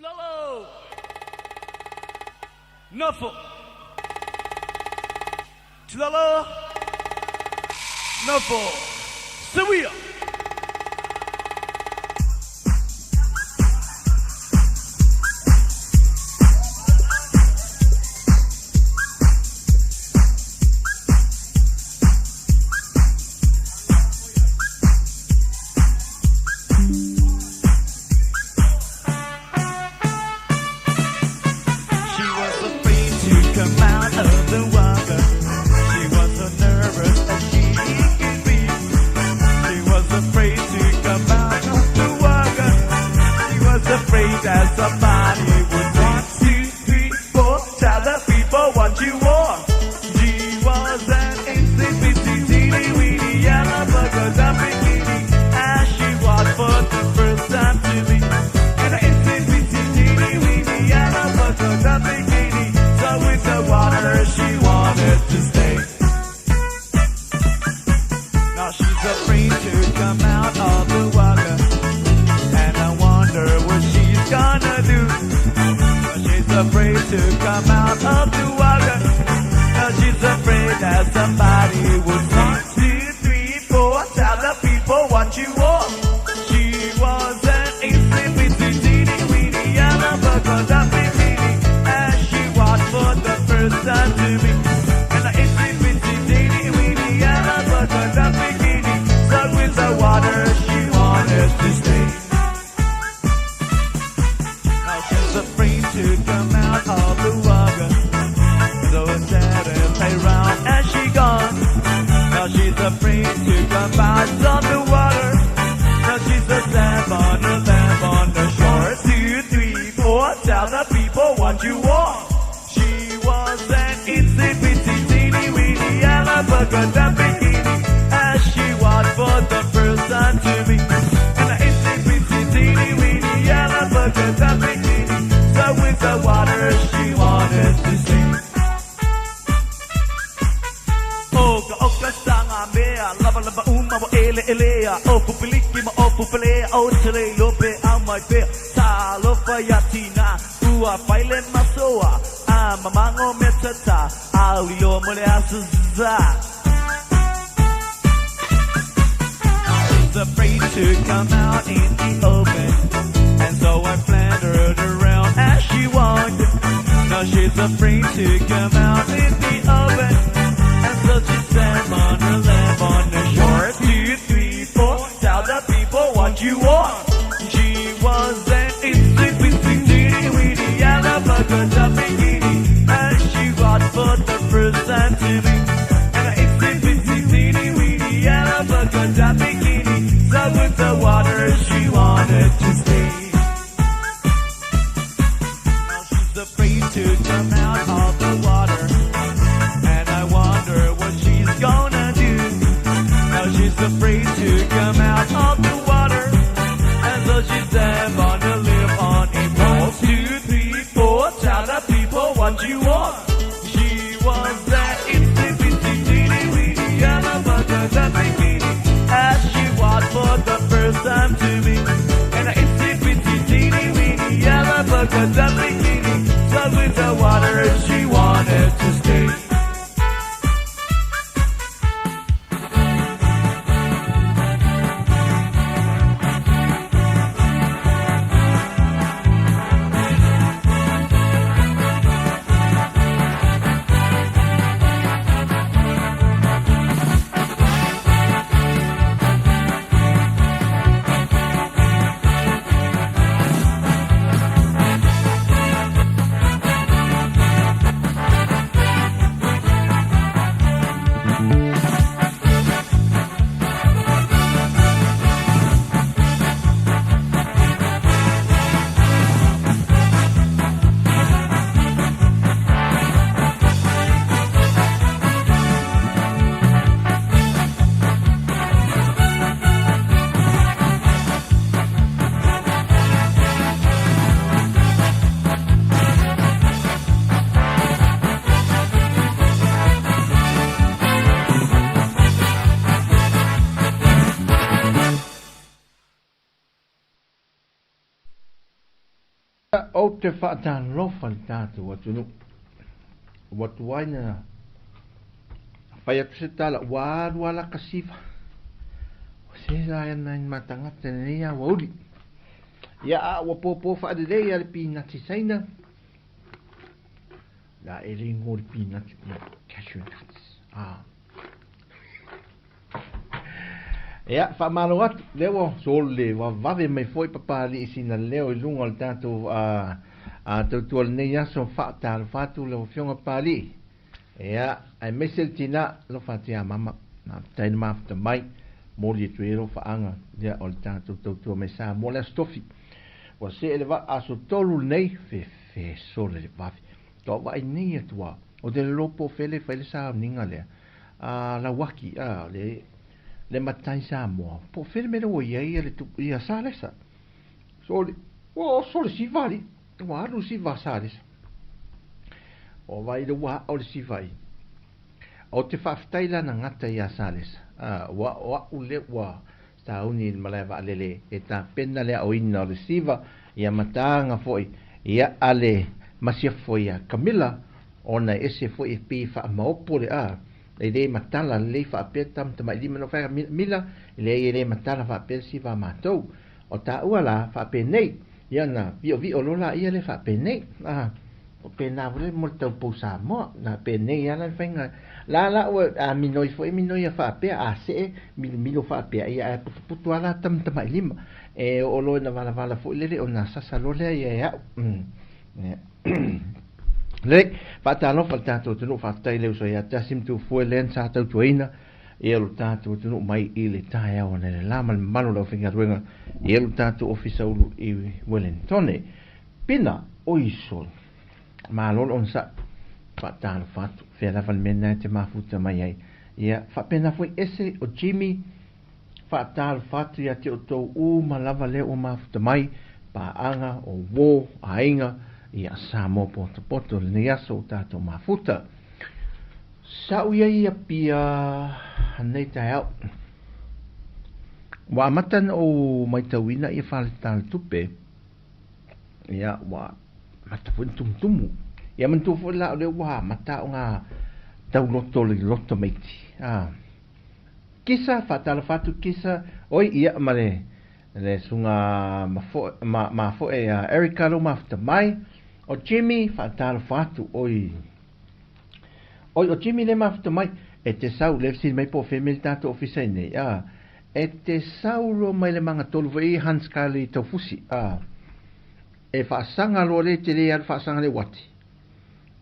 Lalo. Nofo. Lalo. Nofo. Sawia. She was afraid to come out of the water. She was so nervous as she could be. She was afraid to come out of the water. She was afraid that somebody would 1, 2, 3, 4. Tell the people what you want. She was an itsy bitsy teeny weeny yellow polka dot bikini as she walked for the first time to me. And an itsy bitsy teeny weeny yellow polka dot bikini. So with the water she wanted to stay. Now she's afraid to come out of the water, and I wonder what she's gonna do. She's afraid to come out of the water. Now she's afraid that somebody would 1, 2, 3, 4. Tell the people what you want. She was an itsy bitsy teeny weeny yellow polka dot bikini as she walked for the first time to me. And an itsy bitsy teeny weeny yellow polka dot bikini. Stuck with the water, she wanted to stay. Now she's afraid to come out of the water. So instead of play round as she gone. Now she's afraid to come out of the water. Now she's a lamb on the lamb on the shore. 2, 3, 4. Tell the people what you want. She was an itsy bitsy teeny weeny yellow polka dot bikini as she walked for the first time to me. And an itsy bitsy teeny weeny yellow polka dot bikini. So with the water she wanted to sing. ʻO ka ʻoka saga mea lavalava uma ua ʻeleʻelea ʻO pupiliki ma o pupilea ʻO te lei lope au mai pea Talofa iā Tina ua faile masoa A mamango me tata au liloa mo le aso za. She's afraid to come out in the open, and so I floundered around as she walked. Now she's afraid to come out in the open, and so she sat on her lamp on the shore. 2, 3, 4, tell the people what you want. She was an itsy bitsy teeny weeny yellow polka dot bikini as she walked for the first time to me. And an itsy bitsy teeny weeny yellow polka dot bikini. So with the water she wanted to stay. Now she's afraid to come out of the water, and I wonder what she's gonna do. Now she's afraid to come out of the water, and so she stepped on the lip on a pole. 2, 3, 4, tell the people what you want. She was that itsy bitsy teeny weeny yellow polka dot bikini as she walked for the first time to me. And an itsy bitsy teeny weeny yellow polka dot bikini. So with the water she wanted to stay. Ou te faatalofa i le tatou atunuu. Ua tuai na fai atu se tala, ua alu lava laka siva. O se la e nai matagata lenei aoauli. Ia, a ua popo faalelei a le pinati saina. La e le igoa o le pinati, no, cashew nuts. Ah. Ia, faamalo atu, lea ua sole vavave mai foi Papalii sina leo i luga o le tatou tautua lenei aso. Faatalofa atu lau Afioga Papalii. Ia, aemaise le tina, alofa atu ia mama. Faafetai le mafuta mai, moli atu ai alofaaga, ia, o le tatou tautua mai Samoa le Aso Tofi. Ua see le vaa aso 3 lenei, fefe sole le vave. Toa vaai nei atu a, o te lelo po fele fai le sauniga lea. A Lauaki, a, le matai Samoa, po fele mele ua iai le tupu, ia Salesa. Sole, ua oso le siva ali, ua alu siva Salesa. O vai le ua o le siva i. O te faafetai lana gata ia Salesa. A, ua o au le ua sauni i le malae vaalele e tapena le aoina o le siva, ia mataaga foi, ia ale masiofo ia Camilla, ona e ese foi e pei faamaopo le a, e le matala lelei faapea tamatamailima no fai Mila, e leai e le matala faapea le siva a matou. O taua la faapenei, ia na viovio loa laia le faapenei. A, o pena foi le mo le taupou Samoa, na penei ala le faiga. La la ua a minoi foi minoi a faapea, a see milomilo faapea, ia ae putuputu ala tamatamailima. E oo loa ina valavala foi lele ona sasa loa lea ia e au. Lelei, faatalofa le tatou atunuu, faafetai le uso ia Tasi ma Tufue lea na sa tautuaina ia lo tatou atunuu mai i le taeao analeila ma le mamalu o le aufaigaluega ia lo tatou ofisa ulu i Wellingtone. Pina, oi sole, malo le onosai, faatalofa atu, fea lava le mea lena e te mafuta mai ai. Ia, faapena foi ese o Jimmy, faatalofa atu ia te outou uma lava lea ua mafuta mai, paaga, o uo, aiga, ia Samoa potopoto lenei aso o tatou mafuta. Sa ou iai Apia nei taeao. Ua amata na ou matauina ia faletalatupe, ia ua amata foi na tumutumu. Ia manatua foi la o lea ua amata o ngā tauloto le loto maiti. Ah. Kisa, faatalofa atu Kisa, oi ia ma le suga mafoe a Erica lo mafuta mai. O Jimmy, faatalofa atu, oi. Oi, o Jimmy le mafuta mai, e te sau, le fesili mai po o fea le tatou ofisa i nei. Ah, e te sau loa mai le magatolu foi i Hans Kali Taufusi. Ah, e faasaga loa le te le alu faasaga le uati.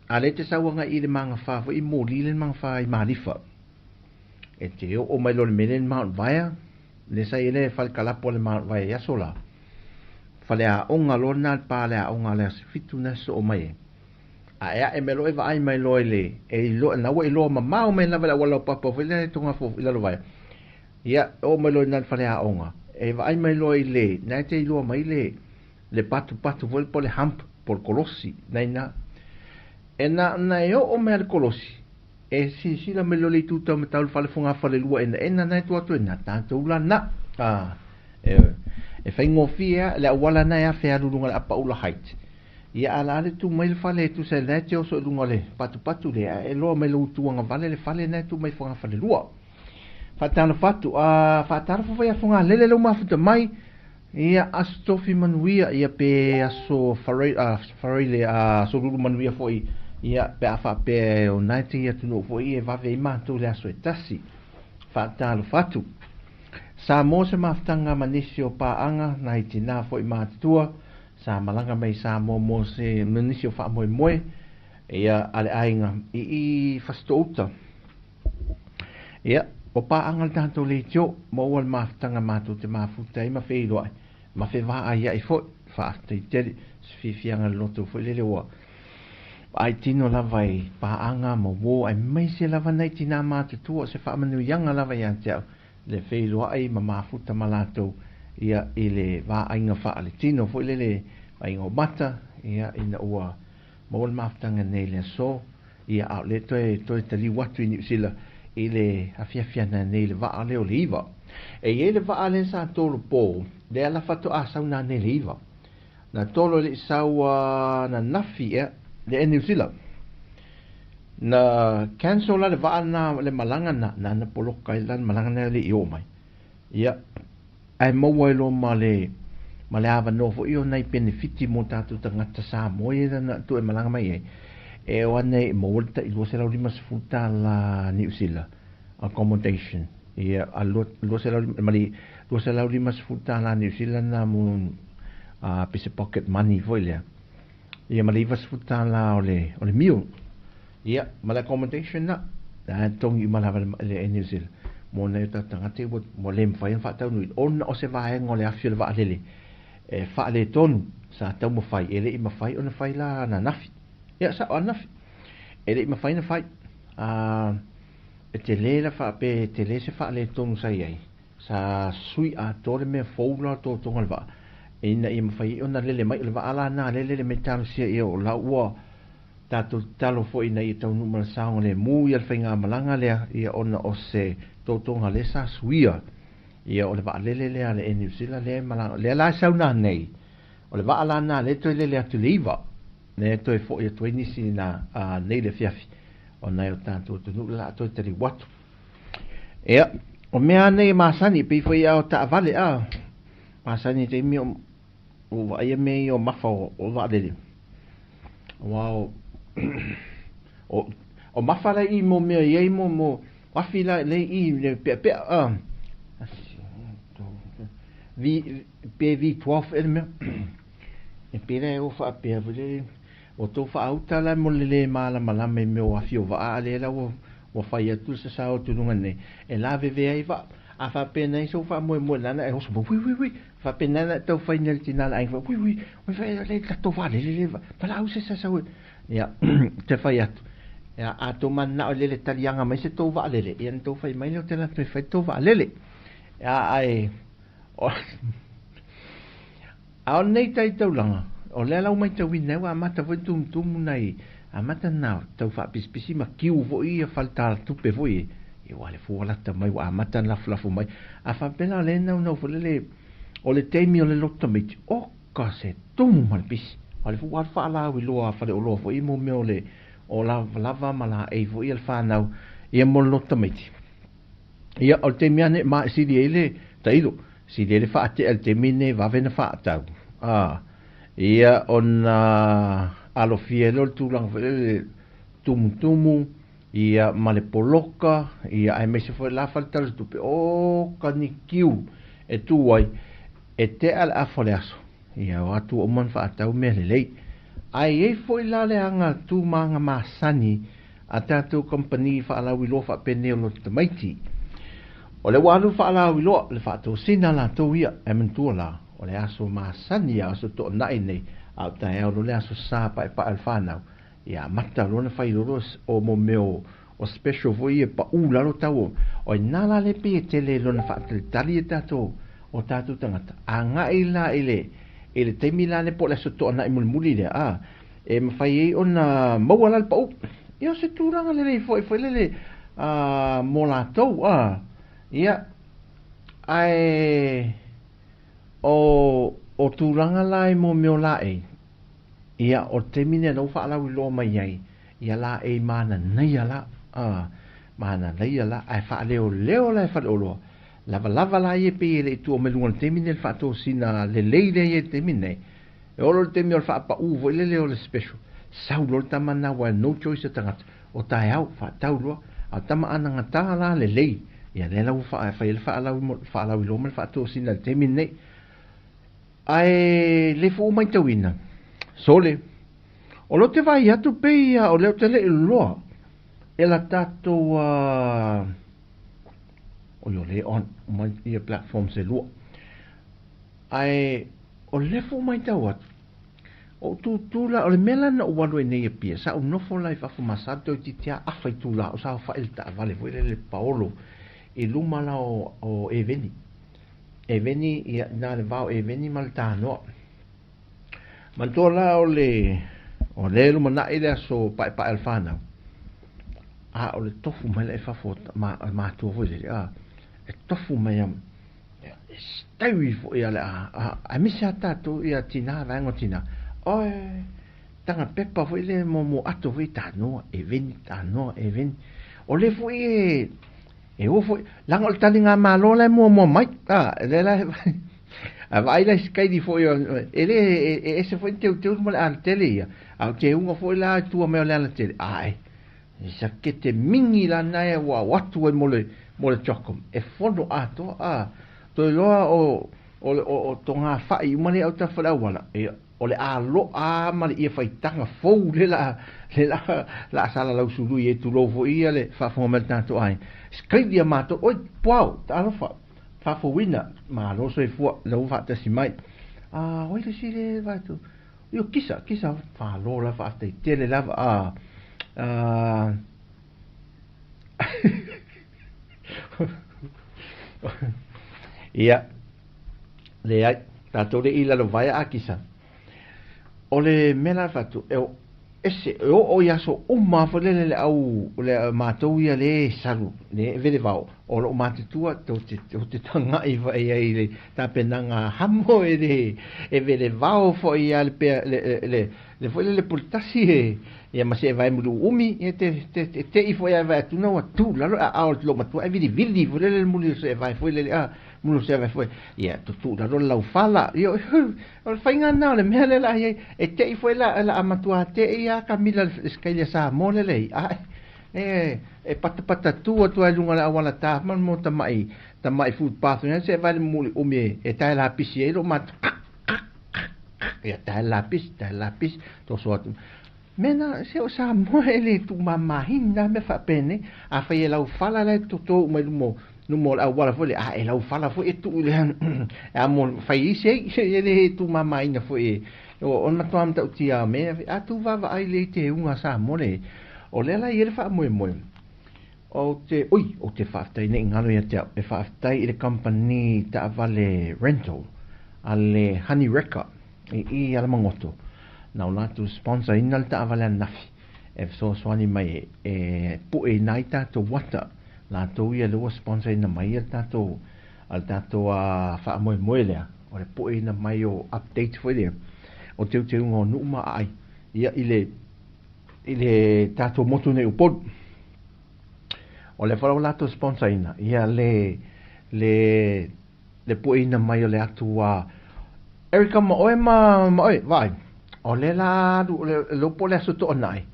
A le te sau agai i le magafa foi i moli le magafa i Malifa. E te oo mai loa le mea lea i le Mount Vaea, le sa i le fale kalapo le Mount Vaea i aso la. Fale aoga loa lena le pa le aoga le aso 7 na soo mai e. A e ae mai loa e vaai mai loa i le, e iloa, na ua iloa mamao mai lava le auala o papa foi lea e tonga fo i lalo vaea. Ia, oo mai loa i na le fale aoga, e vaai mai loa i le, na e te iloa mai le patupatu foi po le hump, po le kolosi, na ina. E na e oo mai le kolosi, e silasila mai loa le itu tau matau le fale fogafale lua ena ena na e tua atu e na tatou la na. Ah, e faigofie a le auala na e afe alu luga le apaula height. Ia a la le tu mai le fale e tusa e te oso i luga o le patupatu lea, e loa mai lou tuaga vale le fale na e tu mai fogafale lua. Faatalofa atu, a faatalofa foi a fogalele lou mafuta mai. Ia aso tofi manuia, ia pe aso fareile, aso lulu manuia foi, ia pe a faapea o nai te ia atunuu foi e vave ai matou le aso e tasi. Faatalofa atu. Samoa se mafutaga ma nisi o paaga nai tina foi matutua, sa malaga mai Samoa mo se ma nisi o faamoemoe, ia a le aiga i Fasitouta. Ia, o paaga le tatou leitio, maua le mafutaga matou te mafuta ai ma feiloai, ma fevaai ai foi, faafetai tele, se fiafiaga le loto foi lele ua ai tino lava i paaga ma uo, aemaise lava nai tina matutua, se faamanuiaga lava ia te au, le feiloai ma mafuta ma latou, ia i le vaaiga faaletino foi lele vaaiga o mata, ia ina ua maua le mafutaga nei le aso, ia a o le toe taliu atu i Niu Sila i le afiafiana nei le vaa lea o le 9. E iai le vaa lea sa tolopo, lea la faatoa sau nanei le 9. Na tolo e le i sau ananafi ea le Air New Zealand. Na cancel la le vaa na le malaga na na na poloka ai la le malaga na e le i oo mai. Ia, ae maua ai loa ma le ma le avanoa foi o nai penefiti mo tatou tagata Samoa ia na tuu e malaga mai ai. E o ane e maua le tai $250 Niu Sila accommodation. Ia, a 200 ma le $250 Niu Sila na mo pe se pocket money foi lea. Ia ma le $90 o le o le meal. Ia, ma le accommodation na, na e totogi uma lava le Air New Zealand mo nai o tatou tagata ua, ua le mafai ona faataunuuina ona o se vaega o le afi o le vaalele e faaletonu sa taumafai e le i mafai ona fai la ananafi. Ia, sao ananafi. E le i mafai ona fai. A, e tele la faape, e tele se faaletonu sa i ai. Sa sui atoa le mea fou la o le totoga o le vaa ina ia mafai ai ona lele mai. O le vaa la na lele le mea talosia ia o la ua tatou tatalo foi ina ia taunuu ma le saogalemu ia le faigamalaga lea ia ona o se totoga lea sa suia ia o le vaalele lea a le Air New Zealand lea e malaga lea la e sau nanei. O le vaa la na lea e toe lele atu i le 9 lea e toe foi atu ai nisi na nei le afiafi ona e o tatou atunuu le la a toe taliu atu. Ia, o mea lava nei e masani, e pei foi a o taavale, a masani i taimi o o vaaia mea ia o mafa o, o vaalele. Aua o, o, o mafa la i mo mea i ai mo, mo afi la le i le peapea, a. V, pe V12 e le mea. E pei la e o faapea foi lele, o tou faauta la mo le le malamalama i mea o afi o vaa, a lea la ua, ua fai atu le sasao atu i luga nei, e lavevea ai vaa. A faapena ai sou faamoemoe lana e oso mai, ui ui ui, faapena la e tau fai nei le tina le aiga, ui ui, ui fai le tatou vaalele le valaau se sasao e. Ia, te fai atu. Ia, a tou mananao e lele taliaga mai se tou vaalele, ia na tou fai mai lea ou te alu atu e fai le tou vaalele. Ia, ae, o, A o lenei tai taulaga, o lea la ua matauina ai ua amata foi ona tumutumu nai amata na tau faapisipisi ma kiu foi ia fale talatupe foi e, ia ua le fua lata mai ua amata ona lafulafo mai. A faapea la o lea e naunau foi lele o le taimi o le loto tamaiti, oka se tumu ma le pisi. A o le fua ua alu faalauiloa a faleoloa foi mo mea o le o lavalava ma laei foi a le fanau ia mo le loto tamaiti. Ia, o le taimi lava nei, ma e sili ai le tailo, sili ai le faatea i le taimi nei vave na faatau. A, ia, ona alofia ai lea o le tulaga foi lele tumutumu, ia, ma le poloka, ia, aemaise foi la fale tala tupe, o ka ni kiu e tū ai, e tea le afa o le aso, ia, o atu ua uma ona faatau mea lelei. Ae i ai foi la le aga tū ma aga masani a tatou kamupani faalauiloa faapenei o loto tamaiti. O lea ua alu faalauiloa le faatosina latou ia, ae manatua la, o le aso masani a aso toonai nei, a o taeao loa le aso sa paepae o le fanau, ia amata loa ona fai loa o mo mea o special foi ia pau lalo tau o, o ina la le pei e tele lona faatalitali e tatou o tatou tagata, agai la i le i le taimi la le po o le aso toonai mulimuli lea, a e mafai ai ona maua la le pau. Ia o se tulaga lelei foi foi lele a mo latou a ia ae o o tulaga la i mo mea o laei ia o le taimi lea na ua faalauiloa mai ai ia laei mananaia la a mananaia la ae faaleoleo la e faleoloa lavalava la ia pei e le i tua mai luga o le taimi nei le faatosina lelei lea i le taimi nei. E olo le taimi o le faapau foi lele o le special. Sau loa le tama lena aua no choice a tagata. O taeao, faatau loa. A o tama anagata la lelei. Ia lea la ua fai ai le faalauiloa ma le faatosina i le taimi lenei. Ae le foi ua matauina, sole, o lea ou te vaai atu pei o lea ou te le i loa e la tatou oi o lea e on uma ia platforms e lua. Ae o lea foi ua matau atu, o ou tūtū la, o le mea la na ou alu ai nei i Apia, sa ou nofo la i fafo ma sa toeitiiti lava afa itula o saofai i le taavale foi lele paolo i luma la o, o Eveni. Eveni, ia, na le va o Eveni ma le Tanoa. Manatua la o le, o le lumanai le aso paepae o le fanau, a o le tofu mai la i fafo ma, matua foi lele, a, e tofu mai a, Taui foi a le a aemaise a tatou ia tina vaega o tina. Oe taga pepa foi le mo mo ato foi tanoa e veni tanoa e veni. O le foi e e o foi laga o le taligamalo la e muamua mai. A le la a vaai la i se kaili foi e le e ese foi ni teuteu ma le alatele ia. A o teuga foi la i tua mai o le alatele. Ae E sakete mingi lana e ua o atu ai mo le mo le Jockum e fono atoa a toe loa o o o, o togafa'i uma lea autafa o le auala e o le alo'a ma le ia faitaga fou le la le la la sala lau sului e tulou foi ia le faafofoga mai le tatou aiga skaili a matou oi puao talofa faafouina malo soifua lau faatasi mai a oi le sile vatu Io kisa, kisa falo la faafetai tele lava a a Ia, leai, tatou le i lalo vaea a kisa. O le mea la fatu, e o ese, e oo i aso uma foi lele le au, le matou ia le salu, le vele vao, o lou matutua tou te, tou te tagai foi ai i le tapenaga hamo e le e velevao foi ia le pea le le le foi le pule tasi e ia ma se vai mulu umi e te te te te i foi ai vai atu na ua tu lalo a ao lo matua e vili vili foi le muli se vai foi le a mulu se vai foi ia tu tu lalo lau fala ia o le faiga na o le mea le la ai e te i foi la la amatua te i a kamila le skaile sa mo le le a E, e patapata tu atu ai luga o le auala ta ma mo tamai tamai footpath ina se vai le muli umi e, e tae lapisi ai lo matu ia tae lapisi tae lapisi toso atu mena se o Samoa e le tuumamahina mea faapenei afai e laufala la e toto uma i luma luma o le auala foi le a e laufala foi e tuu i le a mo fai isi ai e le tuumamaina foi e O o matua matautia me a tu vaavaai lelei te uga Samoa le o lea la i ai le faamoemoe ou te oi ou te faafetai nei galo ia te au e faafetai i le kamupani taavale rental a le Honey Wrecker i i Alamagoto na o latou sponsor ina le taavale ananafi e fesoasoani mai e pue ina ai tatou ata latou ia lea ua sponsor ina mai le tatou A le tatou faamoemoe lea, o le pueina mai o updates foi lea, o teuteuga o nuu ma aai, ia i le, i le tatou motu nei Upolu. O lea foi ua latou sponsor ina, ia le, le, le pueina mai o le atu a Erica ma oe ma, ma oe, vaai. O lea la alu, o le, le po le aso toanai,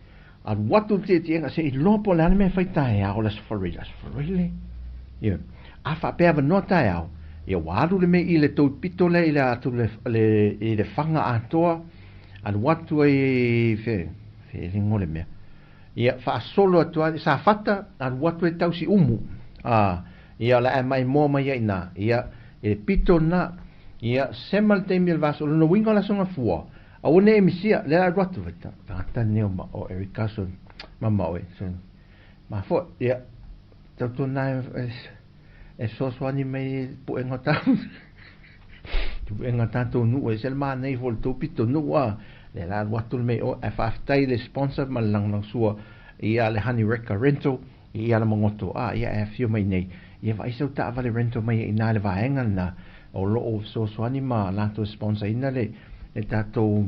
alu atu le tietiega se i loa po o le a le mea e fai taeao le Aso Faraile, Aso Faraile. Ia, a faapea avanoa taeao, ia ua alu le mea i le tou pito lea i le atu le, le, i le fanga atoa, alu atu ai fe, fe le ngo le mea. Ia, faasolo atu ai, Safata, alu atu ai tausi umu. A, ia, o le a e maimoa mai ai i Ia, e pito na, ia, sema le taimi o le vasa, o lona uiga o le Aso Gafua, Aua ne i misia, lea alu atu vai tagata nei o ma o Eric Carson ma ma oe so ma foi ia tautuana e e fesoasoani mai i puega o tatou puega o tatou nuu e se le manaia foi o le tou pitonuu a lea la alu atu le mea i o ae faafetai i le sponsor ma le lagolagosua ia le Honey Wrecker Rental i Alamagoto a ia e afio mai nei ia vaai sau taavale rental mai ai ina le vaega lena o lo o fesoasoani ma latou sponsor ina le le tatou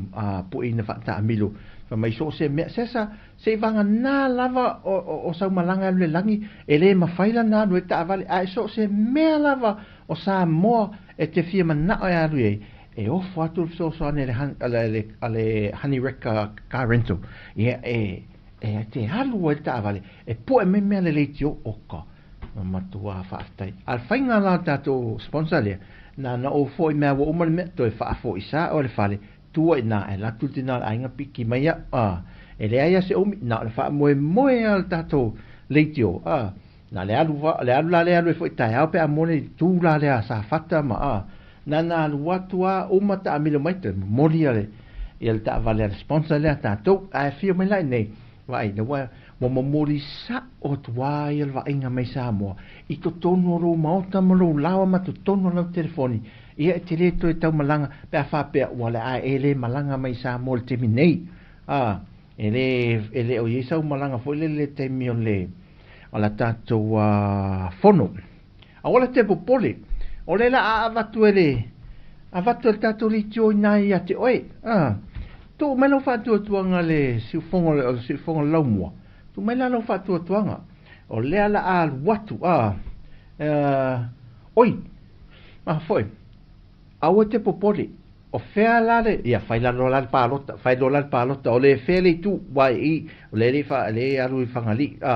pueina faataamilo fai mai so o se mea sesa se i vagana lava o, o, o sau malaga e alu le lagi e le mafai lana alu ai taavale ae so o se mea lava o Samoa e te fia manao e alu i ai e ofo atu le fesoasoani a le, a le, a le Honey Wrecker Car Rental ia e E te alu ai le taavale e poe mai mea lelei tio oka ma matua faafetai. A le faiga la o le tatou sponsor lea, na na ou foi mea ua uma le mea toe faafoi sa o le fale tua i na e alu atu le tina o le aiga piki mai au a e leai a se umi na o le faamoemoe a le tatou leitio a na le alu le alu la le alu e foi taeao pe a mole i tu la lea Safata ma a na na alu atu a uma taamilo mai toe momoli ia le ia le taavale a le sponsor lea tatou ae afio mai la i nei vaai na ua ua momoli sa'o atu a ia le vaaiga mai Samoa i totonu o lou maota ma lou laoa ma totonu o lau telefoni ia e te le toe taumalaga pe a faapea ua le a e le malaga mai Samoa i le taimi nei a e le e le o i ai sau malaga foi lele i le taimi o le o la tatou fono. Aua la te popole. O lea la a avatu e le avatu e le tatou leitio i ina ia te oe. A, tuu mai lau faatuatuaga le siufogo o le siufogo o le laumua. Tuu mai la lau faatuatuaga. O lea la a alu atu, a, oi, a foi, aua e te popole, o fea la le, ia, fai la loa la le palota, fai loa la le palota, o le fea le itu, uae i, o le le fa, le alu i Fagalii, a,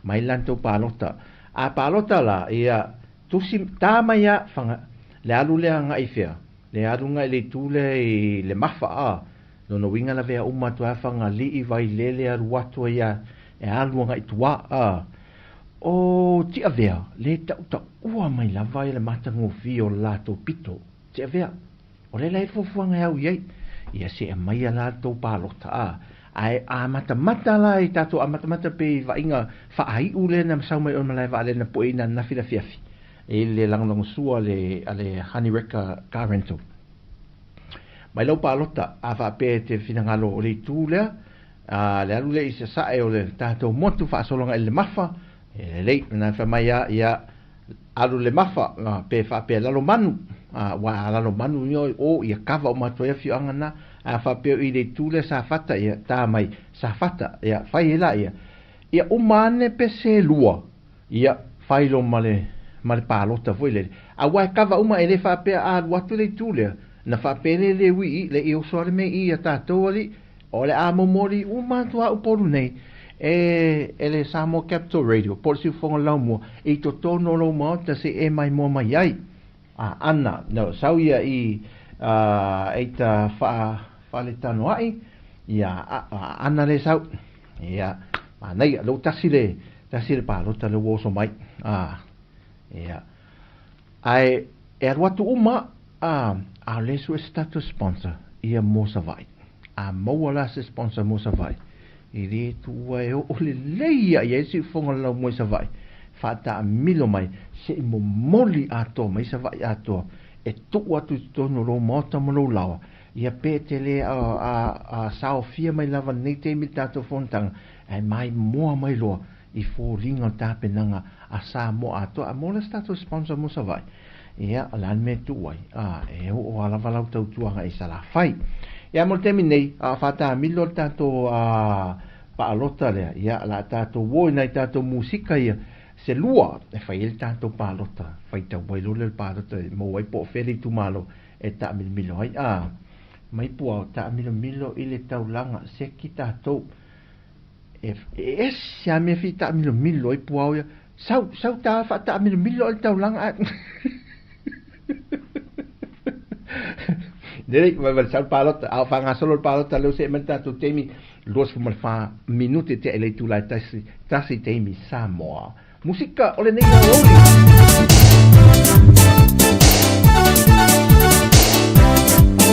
mai la tou palota. A palota la, ia, tusi, ta mai a, Faga, le alu lea agai i fea, le alu agai i le itu lea i le Mafa, a, Lona uiga lavea uma atu ai Fagalii, Vailele, alu atu ai a e alu agai tua a o Tiavea le tautaua mai lava i le matagofie o le latou pito. Tiavea, o lea la e fuafuaga e au i ai, ia se aumaia la le tou palota a ae amatamata la i tatou amatamata pe i vaaiga faaiu lea na sau mai oe malaevaalele na poeina ananafi le afiafi i le lagolagosua a le Honey Wrecker Car Rental. Mai lau palota, a faapea e te finagalo o le itu lea, a le alu lea i sasae o le tatou motu faasologa i le Mafa, e lelei, na fai mai a, ia, alu le Mafa, pe faapea Lalomanu, a, ua a Lalomanu ia o, ia kava uma atu ai afioaga na, a faapea i le itu lea Safata, ia, ta mai, Safata, ia, fai ai la ia, ia uma ane pe selua, Ia, fai loa ma le, ma le palota foi lele. Aua e kava uma, e le faapea a alu atu le itu lea, na faapea le le ui i, le i oso a le mea i ia tatou alii, o le a momoli uma atu a Upolu nei, e, e le Samoa Capital Radio, po o le Siufofoga Laumua, i totonu o lou maota se i e maimoa mai ai. A, ana, no, sau ia i, a, eita wha, whaletanoa'i, ia, a, a, ana le sau. Ia, manaia, lou tasi le, tasi le palota le ua oso mai. A, ia. Ae, e alu atu uma, a, a o le sue se tatou sponsor, ia mo Savaii. A maua la se sponsor mo Savaii, e le tuua e oo lelei ia i ai siufofoga o le laumua i Savaii, faataamilo mai, se i momoli atoa mai Savaii atoa, e tuu atu i totonu o lou maota ma lou laoa, Ia pe te le a saofia mai lava lenei taimi i le tatou fonotaga, ae maimoa mai loa i foliga o le tapenaga a Samoa atoa. A maua la se tatou sponsor mo Savaii, ia, o le a le mea e tuu ai? A, e oo lava lava lau tautuaga i Salafai. Ia, mo le taimi nei, a o faatamilo le tatou paalota lea, ia, o le a tatou o i nai tatou musika ia, se lua e fai ai le tatou palota, faitau ai loa lea o le palota e maua ai po o fea le itumalo e taamilomilo ai a mai puao taamilomilo i le taulaga seki tatou e ese a mea fi taamilomilo ai puao ia sau sau ta faataamilomilo ai le taulaga a Lelei, vai vai sau le palota, a o faagasolo le palota leo se'e mai le tatou taimi, 24 minute tea i le itula e tasi, tasi taimi Samoa. Musika o lenei aoauli.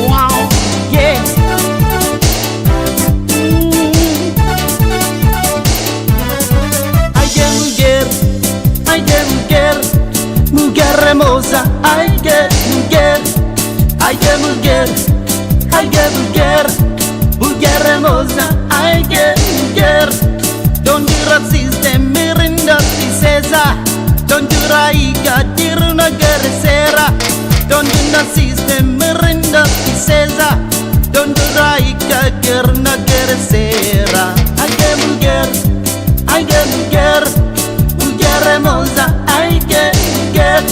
Wow, yeah. Ai que mulher, ai que mulher, mulher hermosa, ai que mulher, ai que mulher, ai que mulher, mulher hermosa, ai que mulher. Donde resiste mirinda tristeza, donde raiga tira una guerrera, donde naciste mirinda tristeza, donde raiga tira una guerrera. Ay que mulher, ai que mulher, mulher hermosa, ai que mulher,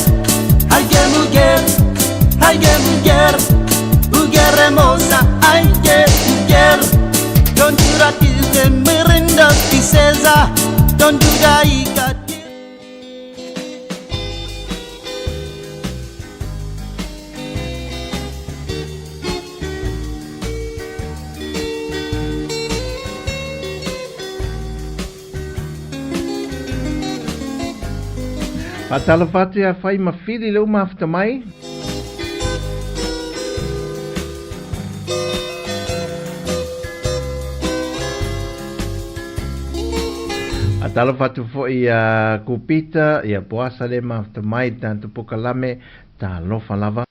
ai que mulher, ai que mulher, mulher hermosa, ai que mulher. Donde naciste mirinda tristeza, donde raiga tira. Faatalofa atu ia Fai ma Fili le uma afuta mai. Faatalofa atu foi ia Kupita, ia Poasa le mafuta mai, tatou pokalame, talofa lava.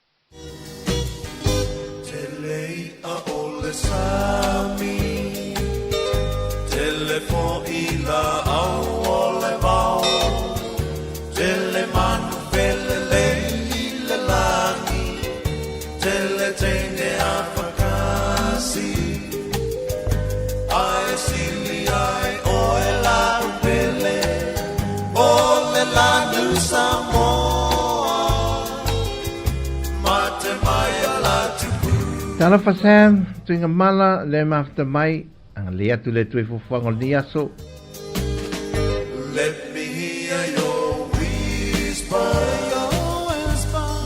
Tele i'a o le sami, tele fo'i la'au o le vao, tele manu felelei i le. sili ai oe lau pele o le lanu Samoa mate mai ala tupu. Talofa Sam, tuiga mala le mafuta mai, agalelei atu le Atua i fuafuaga o lenei aso. Let me hear your whisper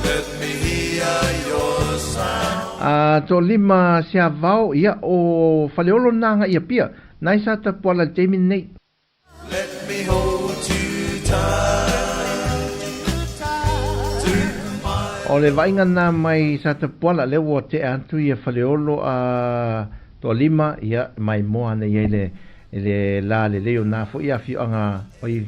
Let me hear your sound. A toalima Siavao, ia o Faleolo na agai Apia, nai sa tapuala i le taimi lenei. Let me hold you tight to my O le vaaiga na mai Satapuala lea ua tea atu ia Faleolo a Toalima, ia maimoa ana i ai le le la lelei o na foi afioaga oi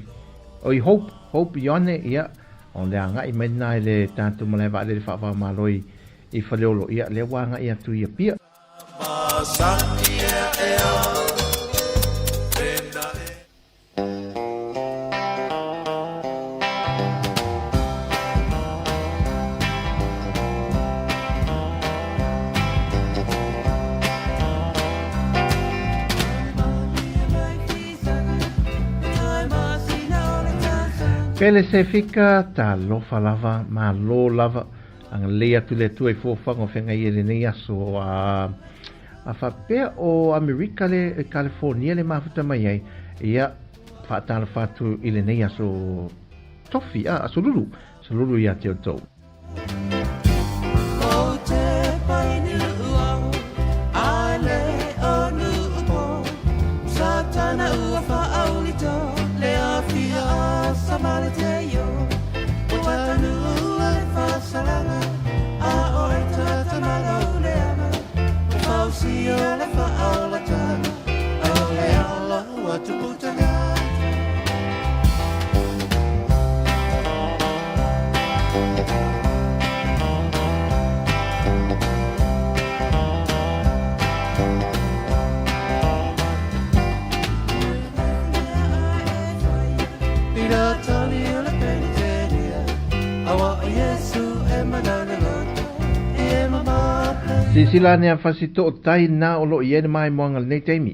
oi Hope, Hope Ioane, ia o le agai mai lena i le tatou malae vaalele faava-o-Malo i i Faleolo, ia lea ua agai atu i Apia. Pele Sefika, talofa lava, malo lava, agalelei atu le Atua i fuafuaga o feagai ai lenei aso a a faapea o Amerika le California le mafuta mai ai, ia faatalofa atu i lenei aso tofi, a aso lulu, aso lulu ia te outou. Silasila ane a Fasitootai na o lo o i ai le maimoaga i lenei taimi.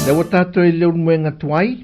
Lea ua tatou i le ulumoega tuai.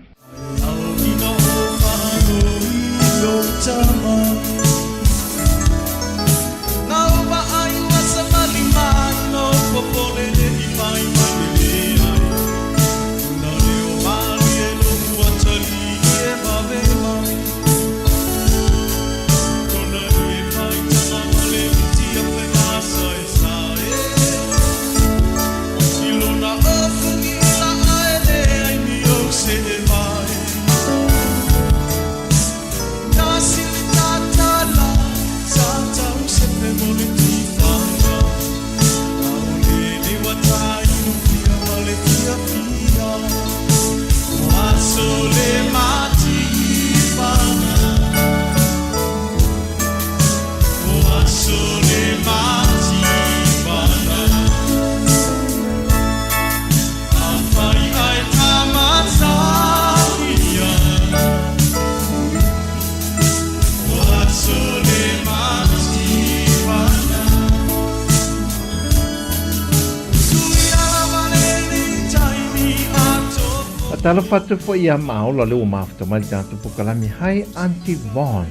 Faatalofa atu foi ia Maola lea ua mafuta mai le tatou pokalame. Hi Auntie Von.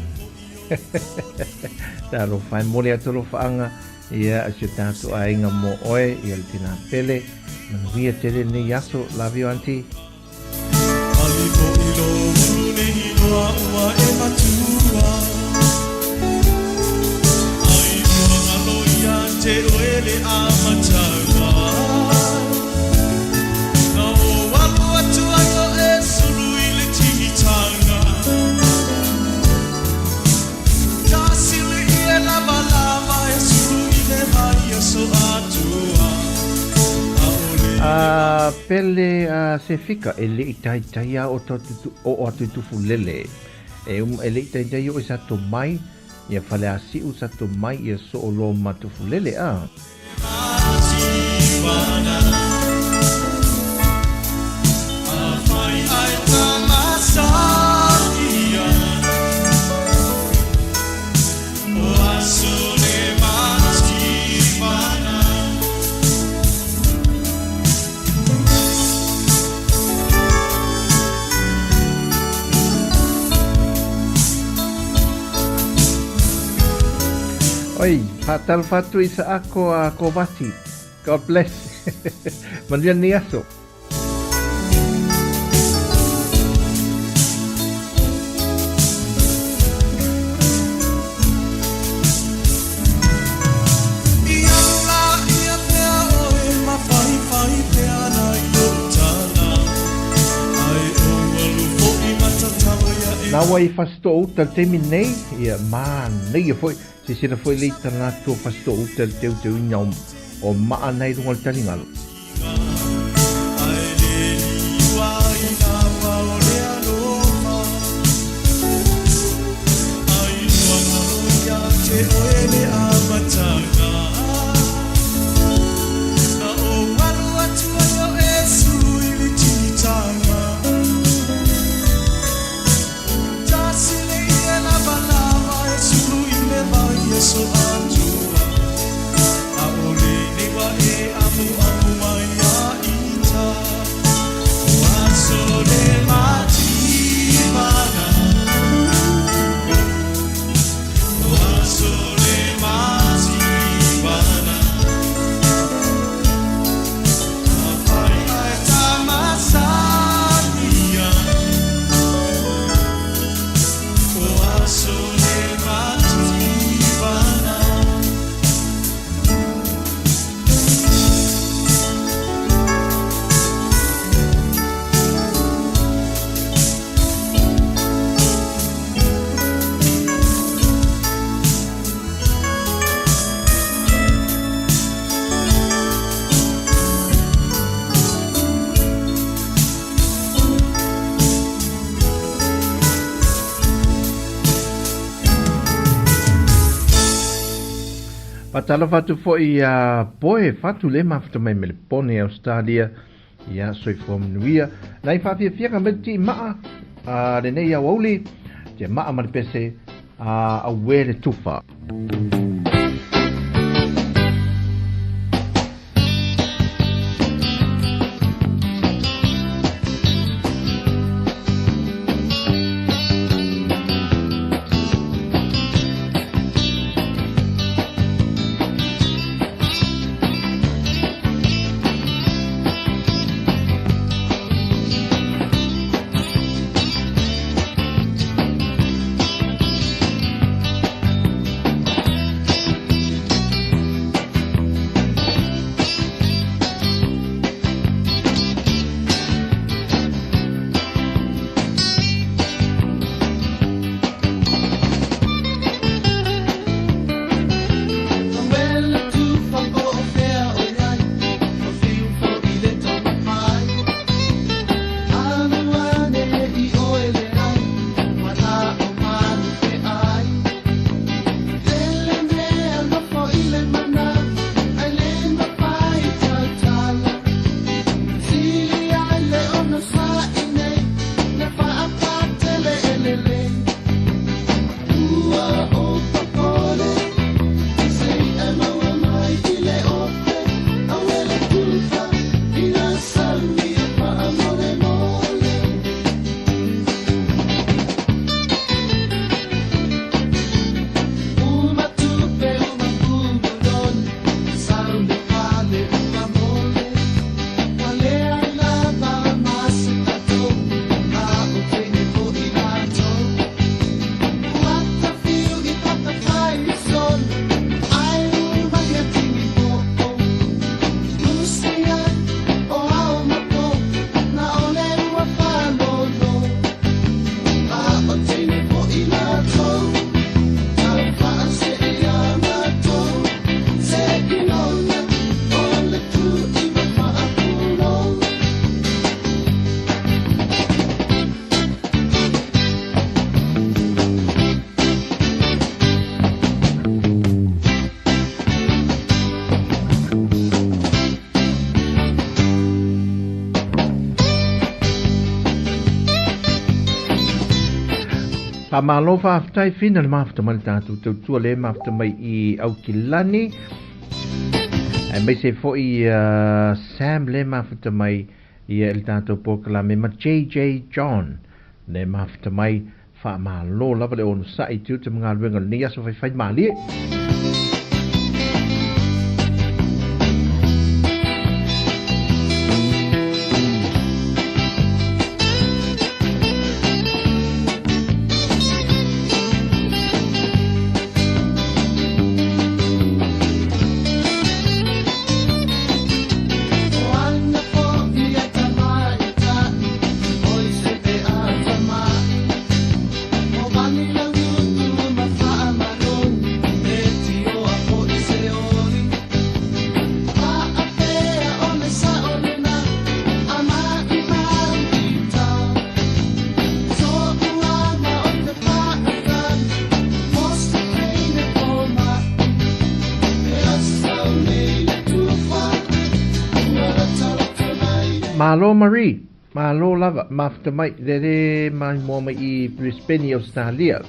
Talofa e momoli atu alofaaga ia i si o tatou aiga mo oe ia le tina pele. Manuia tele lenei aso. Love you Auntie. A pele a Sefika e le i taitai a o oo atu i Tufulele. E uma e le i taitai o i sa tomai ia Faleasiu sa tomai ia Soolo ma Tufulele a. Oi, faatalofa atu i sa ako a Kovati. God bless. Manuia lenei aso. Nā wai i Fasitoo-uta le taimi nei, ia, manaia foi, silasila foi lea i tana atu o Fasitoo-uta i le teuteuina o maa na i luga o le taligalu. Faatalofa atu foi ia Poe Fatu le mafuta mai Melepone Australia ia soifua manuia nai faafiafiaga mai le tiimaa a lenei aoauli te maa ma le pese a auē le tufa. Faamalo faafetai Fina le mafuta mai le tatou tautua le mafuta mai i Aukilani. Aemaise foi Sam le mafuta mai ia i le tatou polokalame ma JJ John le mafuta mai. Faamalo lava le onosai i tiute ma galuega o lenei aso faifai malie. Malo Marie, malo lava, mafuta mai, lele mai moa mai i Brisbane, Australia.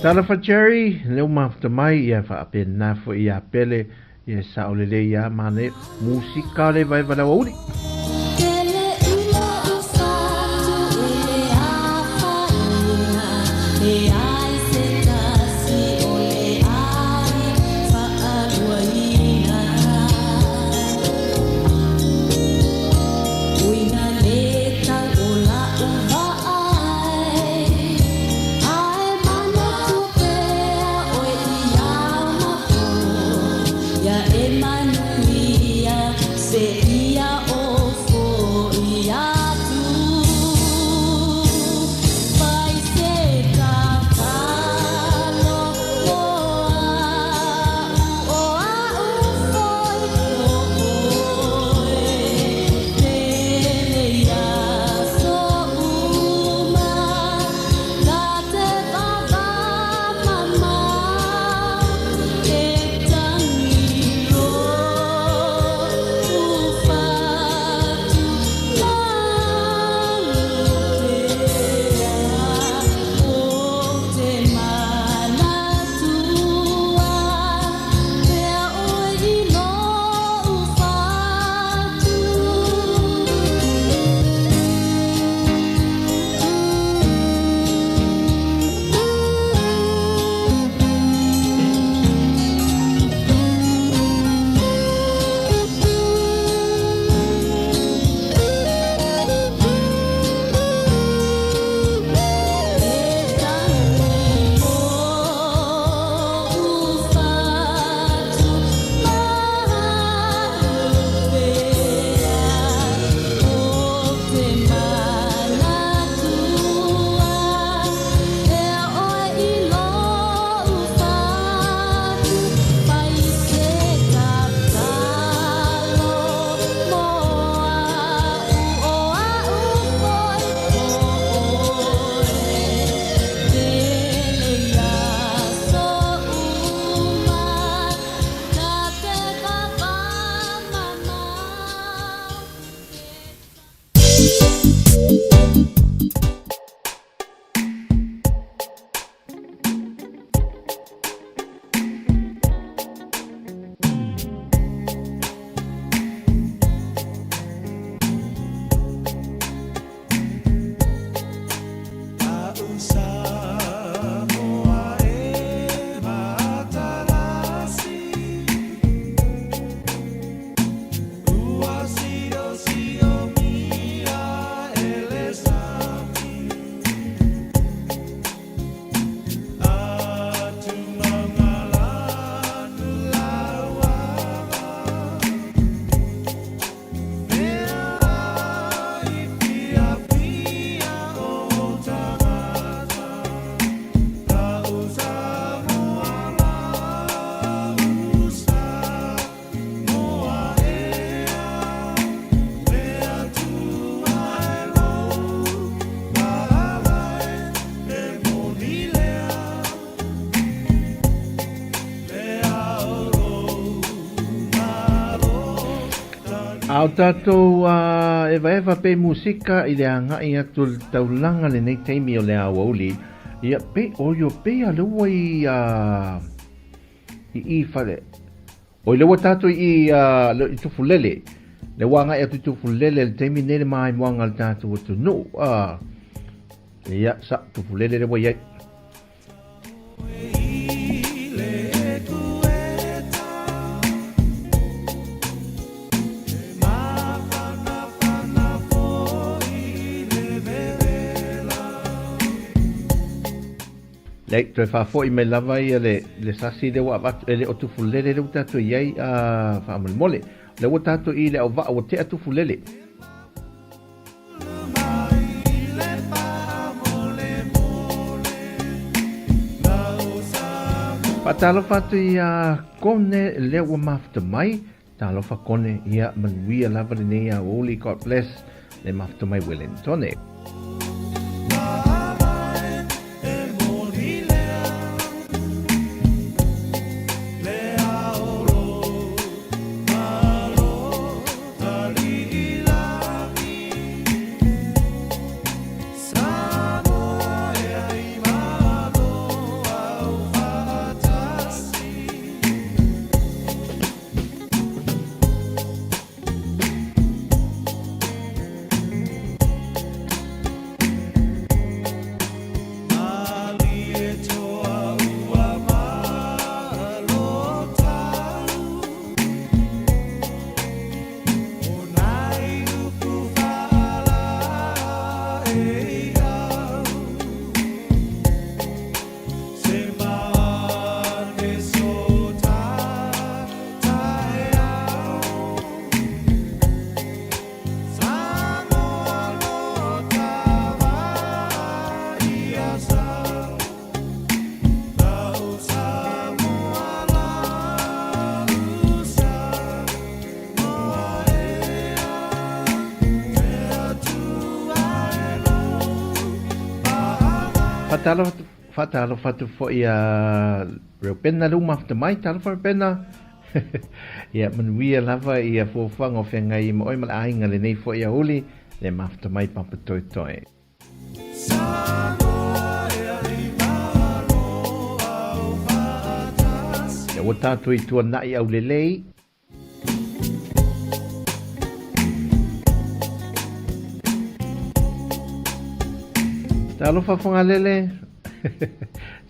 Talofa Jerry, leo mafuta mai ia faapena foi ia Pele ia sao lelei ia mane musika le vai vala uli. Se ia o fo ia tu. A o tatou evaeva pea i musika i le agai atu o le taulaga lenei taimi o le aoauli, ia pei oio pei a le ua i i i fale. Oi le ua tatou i i Tufulele. Le ua agai atu i Tufulele le taimi nei le maimoaga a le tatou atunuu. Ia, sa Tufulele le ua i ai. Leai, toe faafoi mai lava ia le, le sasi lea ua avatu, e le o Tufulele lea ua tatou i ai, faamolemole. O lea ua tatou i le auvaa ua tea Tufulele. Faatalofa atu ia Kone lea ua mafuta mai. Talofa Kone, ia manuia lava lenei aoauli. God bless le mafuta mai Wellingtone. Faatalofa atu foi ia Reupena le uma after mai. Talofa Reupena. Ia manuia lava ia fuafuaga o feagai ma oe ma le aiga lenei foi aoauli le mafuta mai Papa Toetoe. Ia ua tatou i tuanai aulelei. Talofa Fagalele.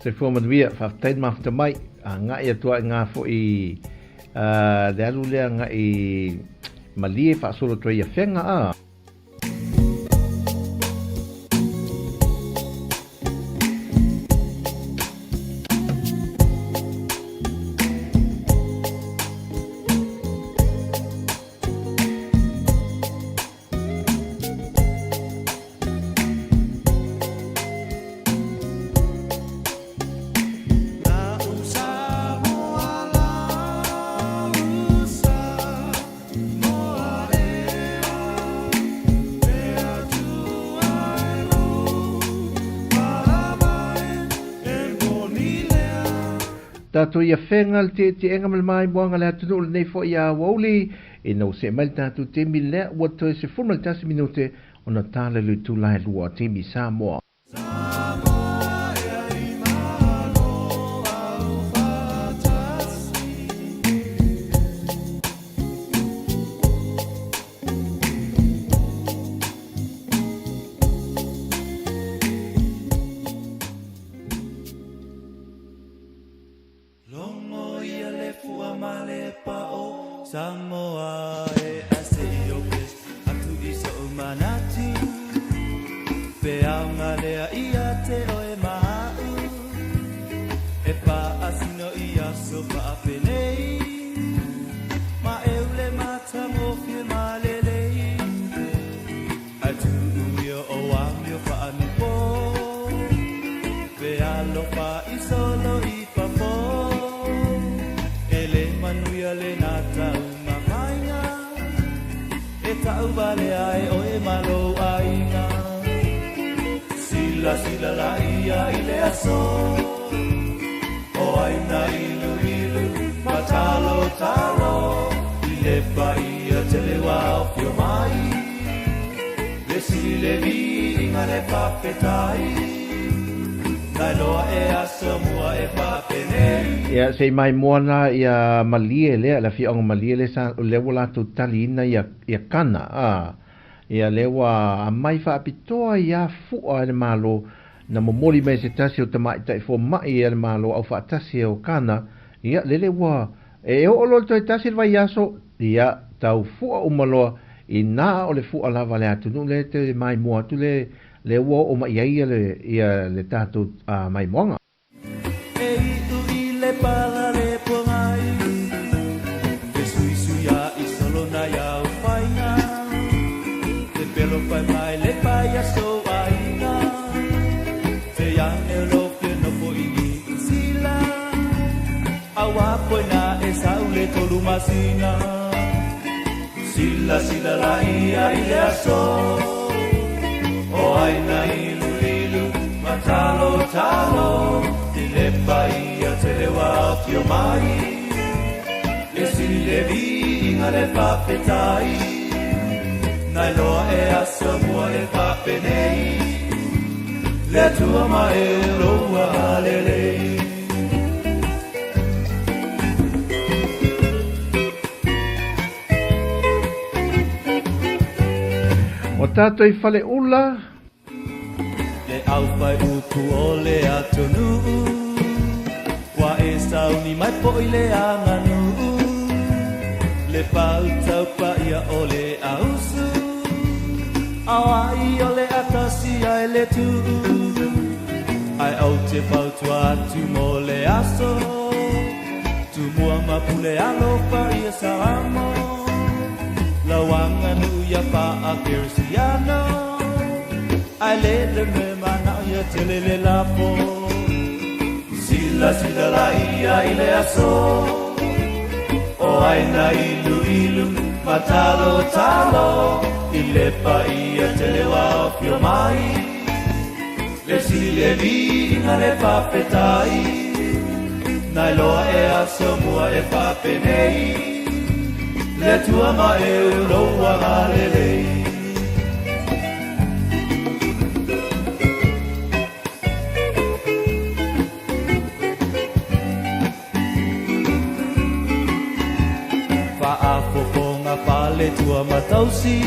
Soifua manuia, faafetai le mafuta mai. Agai atu ai ngā foi le alu lea agai malie faasolo atu ai i Afega a. Tatou ia fega le tietieega ma le maimoaga le atunuu lenei foi ia aoauli ina ua see mai le tatou taimi lea ua toe 11 minute ona tala le itula e lua taimi Samoa. Logo ia le fua ma le pao Samoa e I say your bliss Atu i so'u manatu Pe aoga lea ia te oe ma a'u E paasino i aso faapenei Ma e ule matagofie ma lelei Ae tuu ia o amio faanipo Pe alofa i solo i fafo E le manuia lena taumafaiga E tauvalea e oe ma lou aiga Silasila laia i le aso O ai na iluilu ma talotalo I le paia tele wao. sili le viiga le faafetai, na iloa e aso mua e faapenei. Ia, se i maimoa la ia Malie lea, le afioaga Malie lea sa, lea ua latou taliina ia, ia Kana, a, ia lea ua aumai faapitoa ia fua e le Malo, na momoli mai e se tasi o tamaitai fomai a le Malo aufaatasi o Kana, ia, lele ua, e oo loa le toe tasi le vaiaso, ia, tau fua uma loa, inā o le fua lava a le atunuu lea e te maimoa atu le, lea ua oo mai i ai ia le, ia le tatou maimoaga. E iu i le pala le pogai, Fesuisui a i solo nai au faiga, Te pelo fai mai le paia sou aiga, Te iane o lo fia nofo i Niu Sila, Aua koe na e sau le tolu masina. Sila sila la ia i le aso, O aina ilu ilu ma talo talo, I le paia tele ua afio mai, Le sili le viiga le faafetai, Na iloa e aso mua e faapenei, Le Atua ma e loua alelei. O tātou i Faleula. Le auwhai upu o le atunuu, Ua e sauni mai poʻi le aganuu, Le pautau paia o le ausu, Auai o le atasi ai le tuu, Ae ou te fautua atu mo le aso, Tumua ma pule alofa ia Salamo, Lau aganuu ia faa-Kerisiano, Ae le le mea manao ia tele le lafo. Silasila la ia i le aso, O aina iluilu ma talotalo, I le paia tele ua afio mai, Le sili le viiga le faafetai, Na iloa e aso mua e faapenei, Le Atua ma e lou agalelei. Faafofoga faletua ma tausi,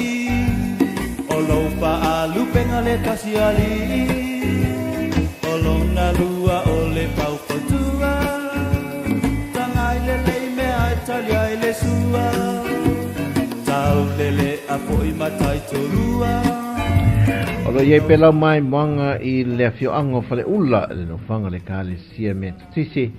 O lou faalupenga le tasi alii, O lona lua o le faufautua, Tagai lelei mea e tali ai le sua, Taulele a foi matai tolua. O lo o i ai pea lau maimoaga i le afioaga o Faleula, le nofoaga o le Ekalesia Metotisi.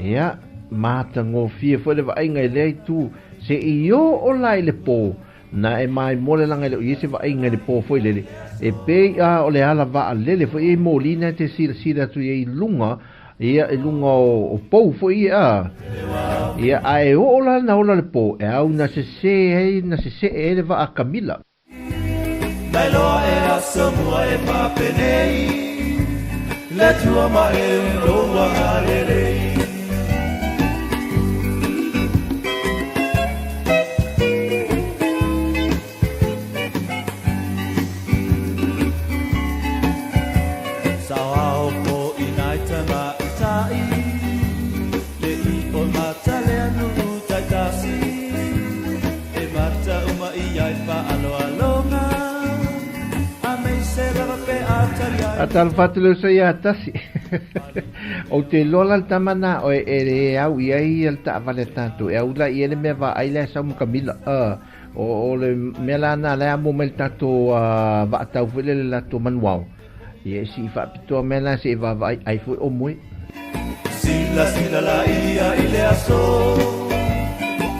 Ia, matagofie foi le vaaiga i lea itu, se i oo la i le pō, na e maimoa le laga e le o i ai se vaaiga i le pō foi lele, e pei a o le ala vaalele foi ia i moli na e te silasila atu i ai i luga, ia, i luga o pou foi ia, a. Ia, a e oo la na ola le pō, e au na sesē ai, na sesee ai le vaa kamila. Nai loa e aso mua e faapenei, Le Atua ma e lou agalelei. Saoao foʻi nai tamaitai, Le i o Mataleanuu taitasi, E mata uma i ai faaaloaloga, A mei se lava pe a tali ai. A talofa atu le uso ia Tasi. Ou te iloa la le tama na oe e le au i ai ia le taavale a tatou. E au la i ai le mea vaai la e sau ma Kamila. O, o le mea la na la e amo mai le tatou vaatau foi lele le latou manuao. Ia e sii faapitoa mea la se i vaavaai ai foi o moe. Silasila la ia i le aso,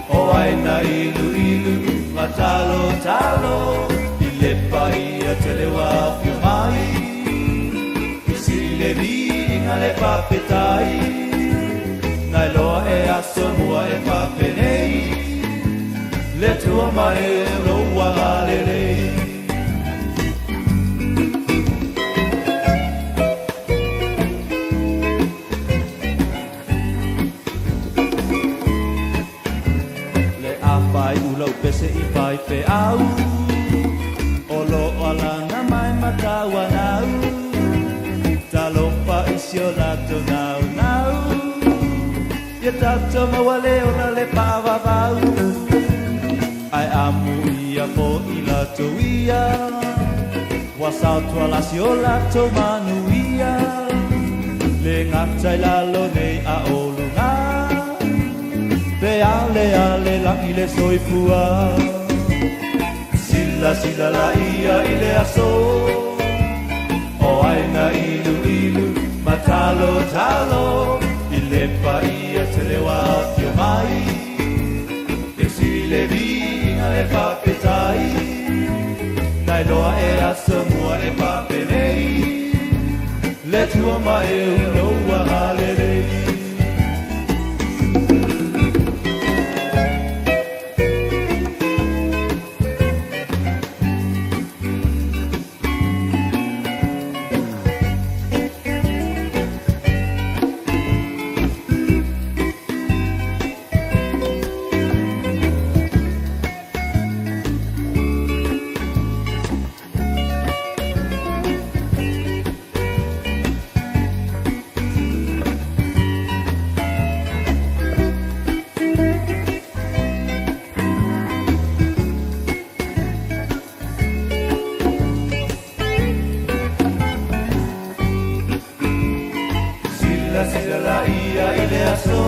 O aina iluilu ma talotalo, I le paia tele ua afio mai, I sili le viiga le faafetai, Na iloa e aso mua e faapenei, Le Atua ma e lou agalelei. Le afai ulau pese i faifeau, O lo o ala naunau Ia tatou maua le ola le faavavau Ae amuia foi latou ia Ua saotuala si o latou manuia Le gata i lalo nei a o luga Pe aleale lagi le soifua Silasila laia i le aso O aina iluilu ma talotalo I le paia tele ua afio mai E sili le viiga le faafetai Na iloa e aso mua e faapenei Le Atua ma e unoua agalelei. Silasila laia i le aso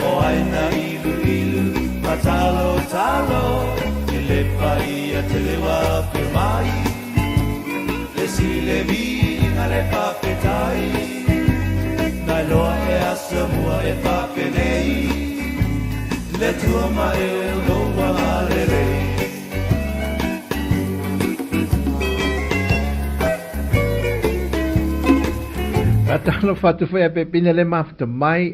O aina iluilu ma talotalo I le paia tele ua afio mai Le sili le viiga le faafetai Na iloa e aso mua e faapenei Le Atua ma e unoua agalelei. Faatalofa atu foi a Pepina le mafuta mai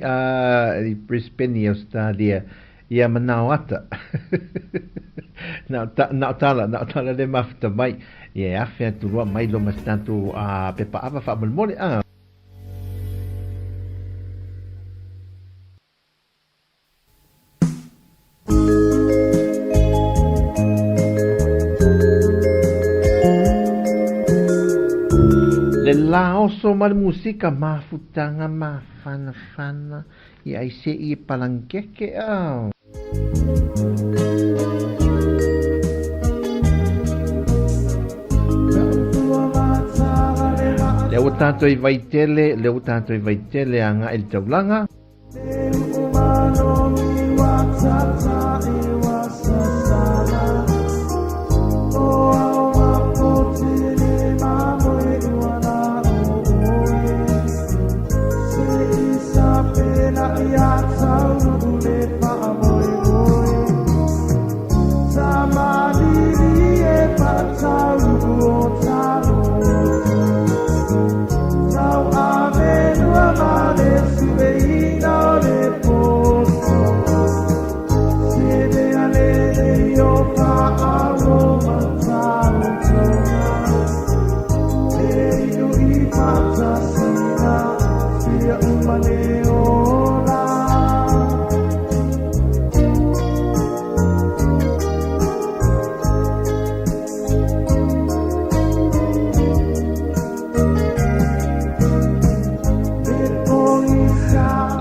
i Brisbane i Australia ia manao ata. Na o tala, na o tala le mafuta mai. Ia e afe atu loa mai lo ma se tatou pepa ava faamolemole. Le laoso ma le musika mafutaga mafanafana i aise i e palangkeke a. Lea ua tatou i Vaitele, lea ua tatou i Vaitele agai i le taulaga.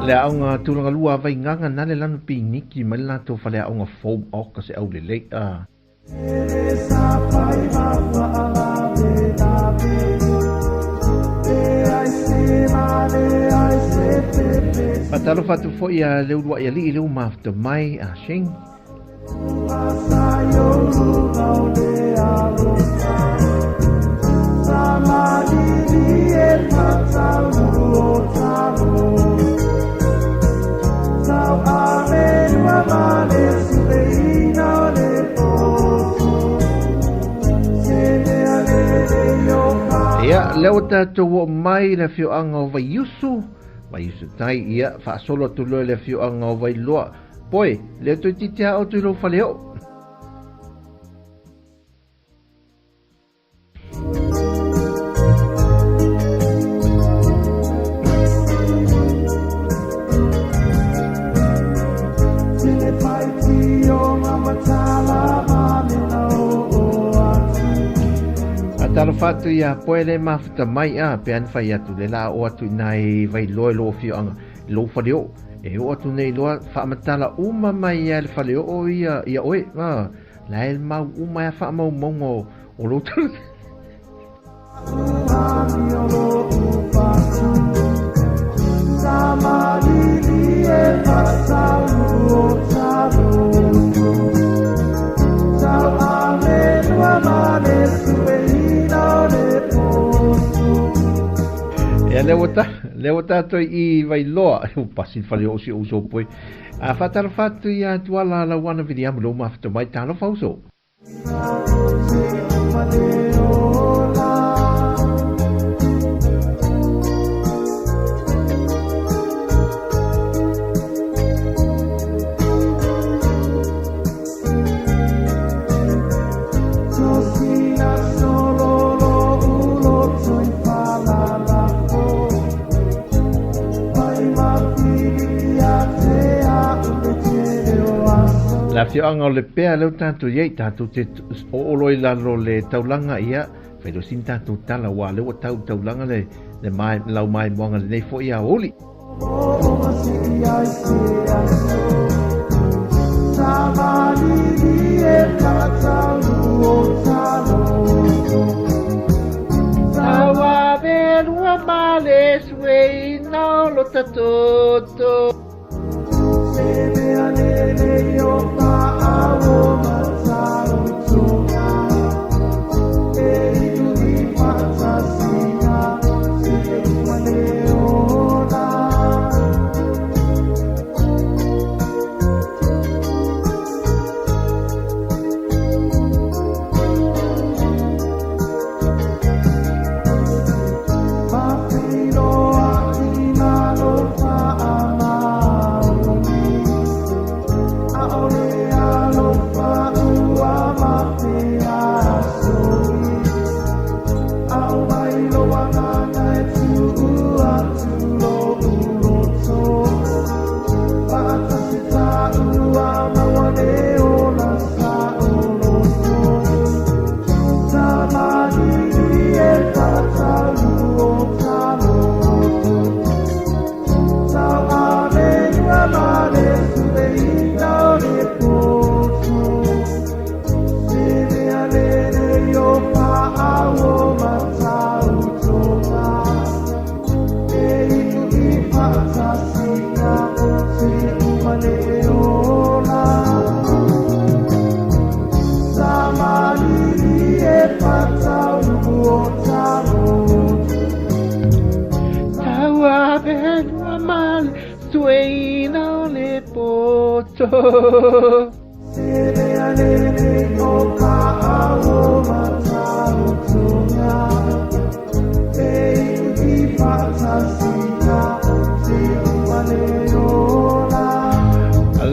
Le aoga tulaga lua a Vaigaga na le lanu piniki mai le latou faleaoga fou oka se aulelei a. Faatalofa atu foi a le uluai alii le ua mafuta mai a Shane. Ia, lea ua tatou oo mai i le afioaga o Vaiusu, Vaiusu tai, ia, faasolo atu loa i le afioaga o Vailoa. Poe, lea toeitiiti lava outou i lou faleoo. Faatalofa atu ia poe le mafuta mai a pe ana fai atu le la o atu i nai Vailoa i lou afioaga i lou faleoo e oo atu nei loa faamatala uma mai ia le faleoo ia ia oe a la e mau uma ia faamaumauga o lou tala. Ia lea ua ta, lea ua tātou i Vailoa, ua pasi le fale o si ou uso poi. A faatalofa atu ia Tuala Lauana Viliamu lou mafuta mai, talofa uso. Le afioaga o Lepea lea ua tatou i ai, tatou te oolo i lalo le taulaga, ia, fai loa sina tatou tala, aua o lea ua tau i le taulaga le, le mae, lau maimoaga lenei foi aoauli. Tauavelua ma le sueina o lota toto.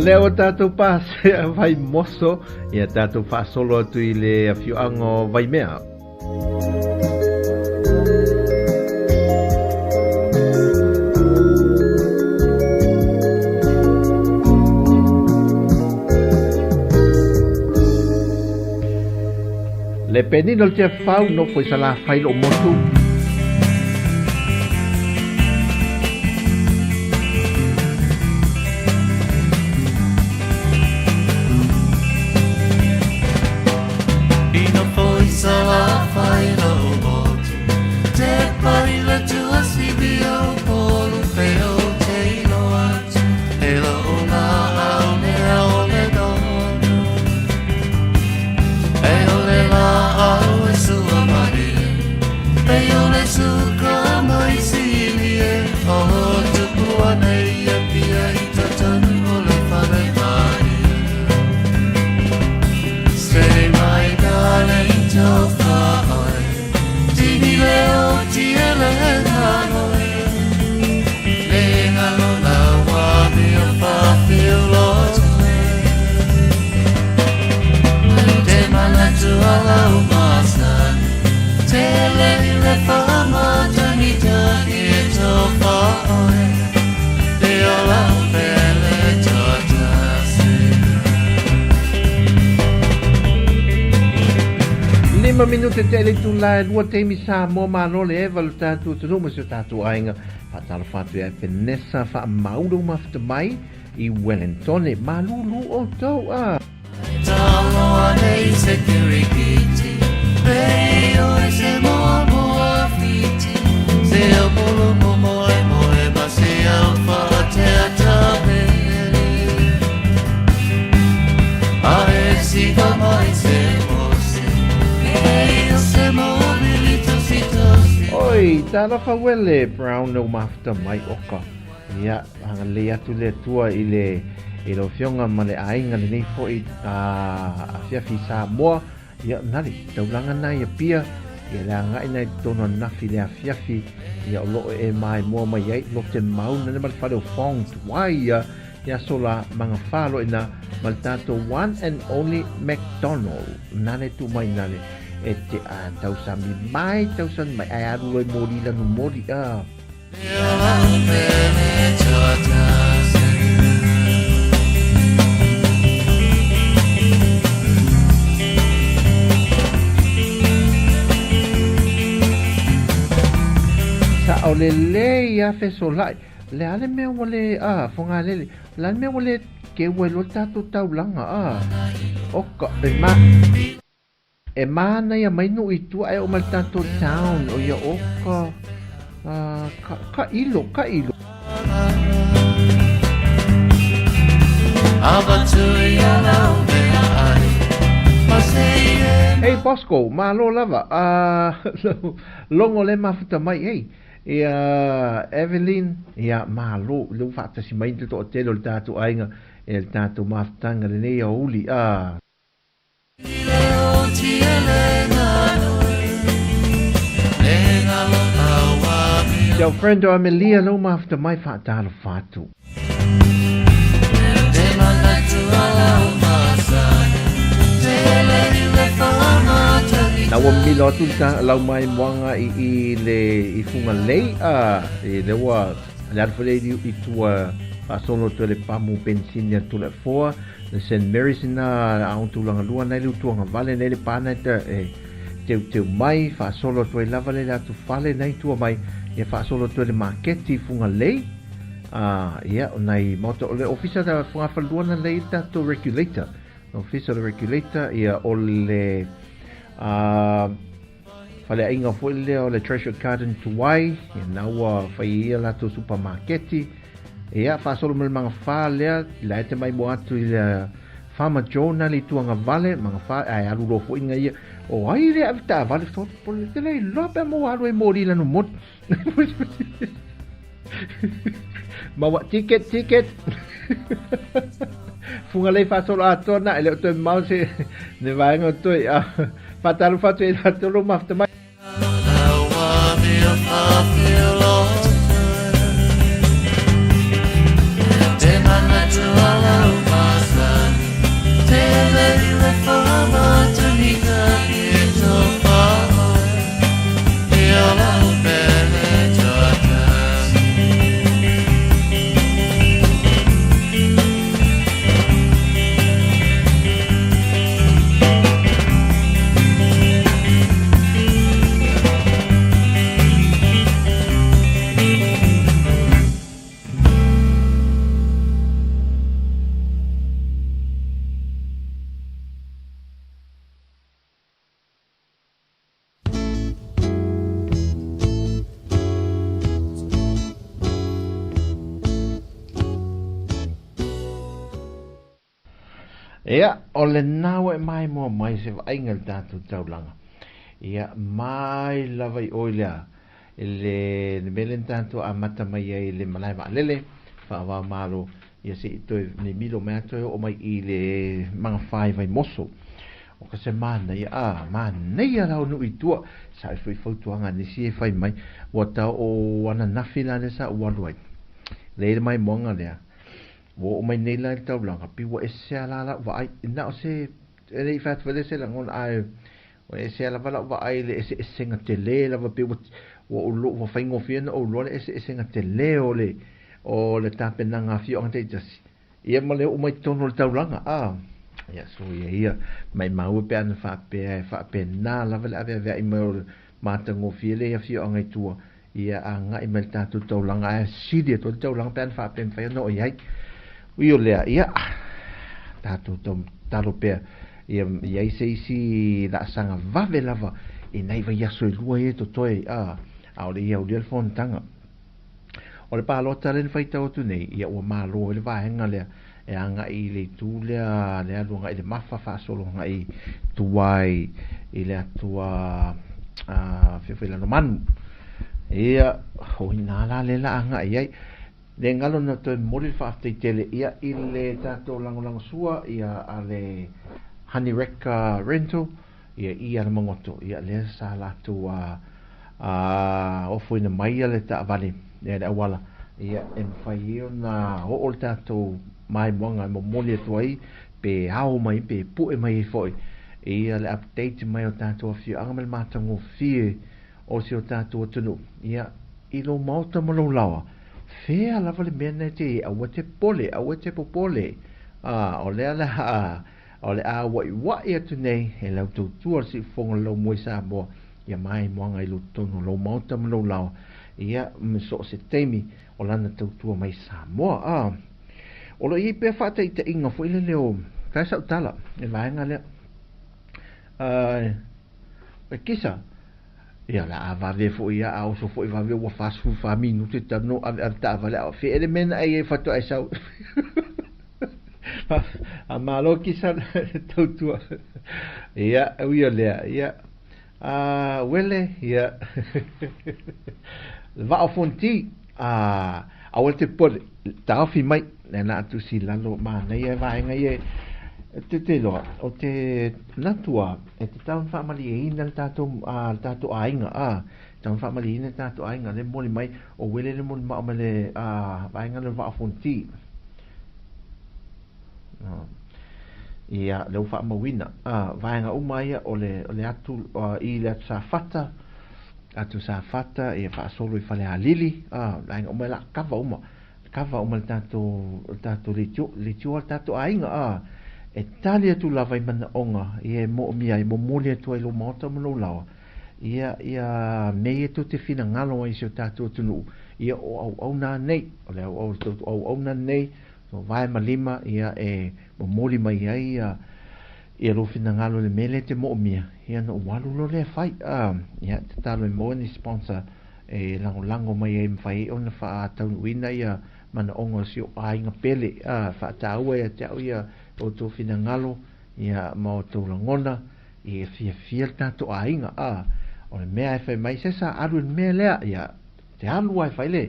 Lea ua tatou pasea Vaimoso, ia tatou faasolo atu i le afioaga o Vaimea. Le penina o le Tiafau, nofo i Salafai lou motu. minute tea i le itula e lua taimi Samoa malo le eva lo tatou atunuu ma si o tatou aiga. Faatalofa atu ia Epenesa faamaulu mafuta mai i Wellingtone. Malulu outou a. Oi, talofa uele Brown lau mafuta mai oka. Ia, agalelei atu le Atua i le i lau afioga ma le aiga lenei foi afiafi i Samoa. Ia, nale, taulaga na i Apia, ia le agai na i totonu ananafi i le afiafi, ia o loo e maimoa mai ai, lote mau nale ma le fale o Fong Tuai ia, i aso la magafa loa ina ma le tatou one and only McDonald. Nale tu mai nale e te a tausami mai, tausami mai, ai alu loa i moli lanu moli a. Sao lelei a fesolaʻi. Le a le mea ua le a Fogalele. Le a le mea ua le keu ai loa le tatou taulaga a. Oka e ma e manaia mai nuu i tua ae oo mai le tatou town o ia oka ka ka ilo ka ilo. Hey Bosco, malo lava. Logo le mafuta mai hey. Ia Evelyn, ia malo le ua faatasi mai le toatele o le tatou aiga e le tatou mafutaga lenei aoauli. Ah. Si au friend o Amelia lau mafuta mai faatalofa atu. Na ua milo atu le lau maimoaga i i le i Fugalei a i le ua le alu foi lea i tua faasolo atu ai le pamu penisini a Tula'efoa le Saint Mary's ina aoga tulaga lua nai le utuaga vale nei le pa nai te e teuteu mai faasolo atu ai lava le atu fale nai tua mai ia faasolo atu ai le maketi i Fugalei a ia o nai maota o le ofisa da fogafalelua na lei le tatou regulator ofisa o le regulator ia o le a faleaiga foi lea o le Treasure Garden tuai ia na ua fai ia latou supamaketi ia faasolo mai le magafa lea la e te mai mo atu i le Farmer Joe na le ituaga vale magafa ae alu loa foi nga ia o ai le ave taavale so pole te le iloa pe mo alu e moli lanu moni Maua ticket, ticket. Fugalei faasolo atoa na e le o toe mamao se ne vaega o toe. Faatalofa atu i latou lou mafuta mai. Ia, o lena ua e maimoa mai se vaaiga i le tatou taulaga. Ia, mai lava i oi lea, i le, le mea lea na tatou amata mai ai i le malae vaalele, faavao malo, ia se i toe mimilo mai a toe oo mai i le magafa i Vaimoso. O ka se manaia, a, manaia la o nuu i tua. Sa e foi fautuaga a nisi e fai mai, ua tau o ananafi la lea sa ou alu ai. Lea i le maimoaga lea, ua oo mai nei la i le taulaga, pei ua ese a la lau vaai. Na o se, e le i fai atu foi lea se lagona, ae ua ese lava lau vaai i le eseesega tele lava, pei ua, ua ou ua faigofie ona ou iloa le eseesega tele o le, o le tapenaga a afioaga taitasi. Ia ma le oo mai totonu o le taulaga, a. Ia, soia ia, maimau e pe ana faapea e faapena lava le aveaveai mai o le matagofie le afioaga i tua, ia agai mai le tatou taulaga ae sili atu ai le taulaga pe ana faapea e mafai ona oo i ai. Ui o lea, ia, tatou tatalo pea ia i ai se isi laasaga vave lava i nai vaiaso e lua ia e totoe, a, aole i aulia le fonotaga. O le palota lea na faitau atu nei, ia ua malo ai le vaega lea e agai i le itu lea, le alu agai i le Mafa faasolo agai i tua i le atua fia foi Lalomanu. Ia, o ina la lea la agai i ai. Le galo na toe momoli le faafetai tele ia i le tatou lagolagosua ia a le Honey Rec Rental ia i Alamagoto ia lea sa latou ofoina mai le taavale ia le auala ia e mafai ai ona oo le tatou maimoaga e momoli atu ai pe ao mai pe pue mai ai foi ia le update mai o tatou afioaga ma le matagofie o si o tatou atunuu ia i lou maota ma lou laoa fea lava le mea na te aua te pole aua te popole a o lea la O le a ua'iua'i atu nei e lau tautua le siufofoga o le laumua i Samoa, ia maimoaga i totonu o lou maota ma lou laoa, ia ma so o se taimi o lana tautua mai i Samoa. A, o lo o i ai pea faataitaiga foi lele o, fai sau tala i le vaega lea. E kisa, Ia, la a vave foi ia, a oso foi vave ua 44 minute talu no ave ave taavale a o fea le mea na ai ai faatoa e sau. A malo kisa tautua. Ia, ui o lea, ia. A wele, ia. Le vaa o Fonti, a aua te pole, taofi mai, le na atu si lalo manaia e vaega ia e te te loa, o te natua, E tatau ona faamalieina le tatou, a, le tatou aiga, a, e tatau ona faamalieina le tatou aiga, lea e momoli mai, o uele le molimau mai le, a, vaega lea o le Vaa o Fonoti. Ia, lea ua faamauina, a, vaega uma ia o le, o le atu, a, i le atu Safata, atu Safata, ia faasolo i Falealili, a, vaega uma ia la kava uma. Kava uma le tatou, le tatou leitio, leitioa le tatou aiga, a, e tali atu lava i manaoga ia e moomia ai, momoli atu ai lou maota ma lou laoa, ia, ia mea ia tou te finagalo ai i si o tatou atunuu, ia o auauna nei, o le au, o auauna nei, o vae ma lima, ia e momoli mai ai ia, ia lou finagalo i le mea lea e te moomia, ia ona ou alu loa lea e fai, a, ia, tatalo e maua ni sponsor, e lagolago mai ai mafai ai ona faataunuuina ia manaoga o si ou aiga pele. A, faataua ia te au ia outou finagalo ia ma outou lagona ia fiafia le tatou aiga. A, o le mea e fai mai se sa alu i le mea lea, ia te alu lava e fai le,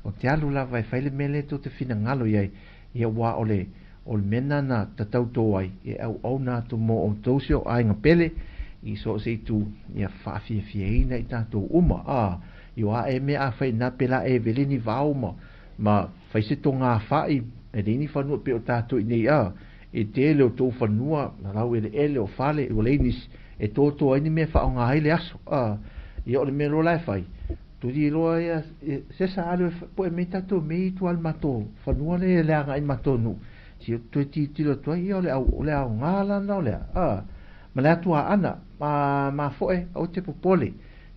o te alu lava e fai le mea lea tou te finagalo i ai, ia aua o le, o le mea lena na tatautō ai e auauna atu mo outou si ou aiga pele i so o se itu ia faafiafiaina i tatou uma. A, i o aʻe mea a fai na pela e wele ni vao ma, ma fai se togā fa'i, e leai ni fanua pei o tatou i nei a, e tele o tou fanua, na lau eleele o fale, ua leai nisi e tōtō ai ni mea e faaaoga ai le aso. A, ia o le mea loa la e fai, tuli loa ia se sa alu e poe mai tatou mea i tua i le matou fanua lea e leaga ai matou nuu. Si o toe tilotilo atu ai, ia o le au, o le aoga la na o lea, a, ma le atu Aana, ma, ma foe, aua te popole,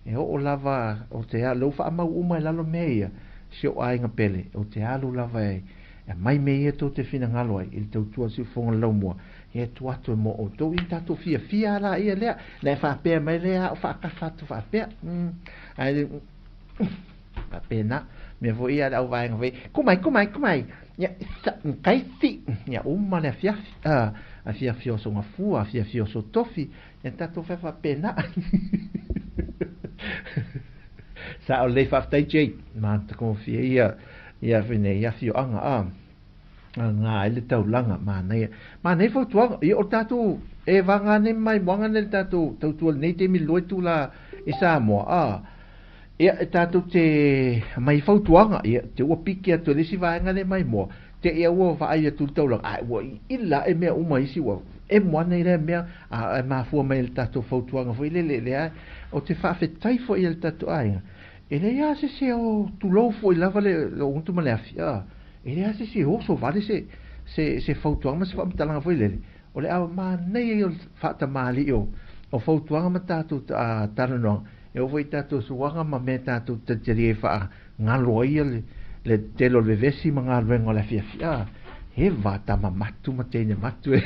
e oo lava, o te lou faamau uma i lalo mea ia, si ou aiga pele, o te alu lava e, e aumai mea ia tou te finagalo ai, i le tautua a le siufofoga o le laumua, ia e tuu atu e mo outou, ia tatou fiafia lava la ia lea, na e faapea mai lea, a o faakafa atu faapea, ae, faapena, mea foi ia a le auvaega foi, kumai, kumai, kumai, ia, sa, kai fi, ia uma le afiafi, a, afiafi o Sogafua, afiafi o Sotofi, ia tatou fai faapena. Sao lelei, faafetai Jade, matagofie ia, ia nei afioaga, a, ngā ai le taulaga, manaia. Manaia fautuaga, ia o tatou e vagā nei ma maimoaga nei le tatou tautua i lenei taimi lua itula i Samoa, a, ia e tatou te aumai fautuaga, ia te ua piki atu e le isi vaega lea maimoa, te i a ua vaai atu i le taulaga, ae ua iila ae mea uma isi ua emo ana i lea mea, a e mafua mai i le tatou fautuaga foi lele, lea ou te faafetai foi i le tatou aiga, e leai lava se isi o tulou foi lava le gutu ma le afi, a. E leai lava se isi e oso vale se, se, se fautuaga ma se faamatalaga foi lele. O le ava manaia ia o le faatamalii o fautuaga ma tatou talanoaga, e oo foi i tatou suaga ma mea tatou te talitalia ai faagalo ai le tele o le vevesi ma galuega o le afiafi. A, heva tama matu ma teine matu e.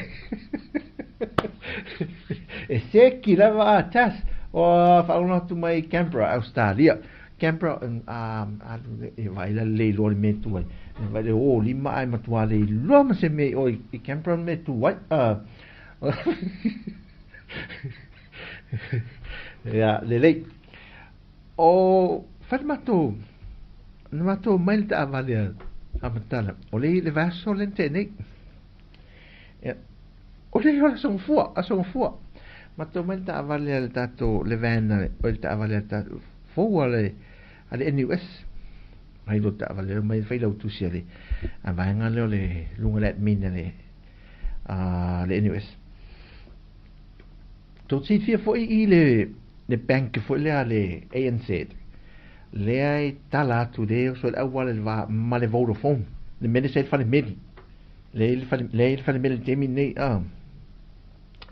E seki lava a Tas o faalogo atu mai Canberra, Australia. Canberra, alu e vaai la lelei loa le mea e tu ai. E vaai le o lima ae matua le iloa ma se mea i o i Canberra le mea e tu ai. Ia, lelei. O fai le matou, na matou mai le taavale a a Matala, o le le vaiaso lea na tea nei. Ia, o le aso gafua, aso gafua. Matou mai le taavale a le tatou, le van a le, oi le taavale a le tatou, fou a le, a le NUS. Mai lo taavale lea mai fai lau tusi a le, a vaega lea o le luga le admin a le, a le NUS. Tou te silafia foi i le, le bank foi lea a le ANZ, lea e tala atu le oso i le auala i le va ma le Vodafone, le mea lea sa i le fale meli. Lea i le fale, lea i le fale meli i le taimi lenei, a.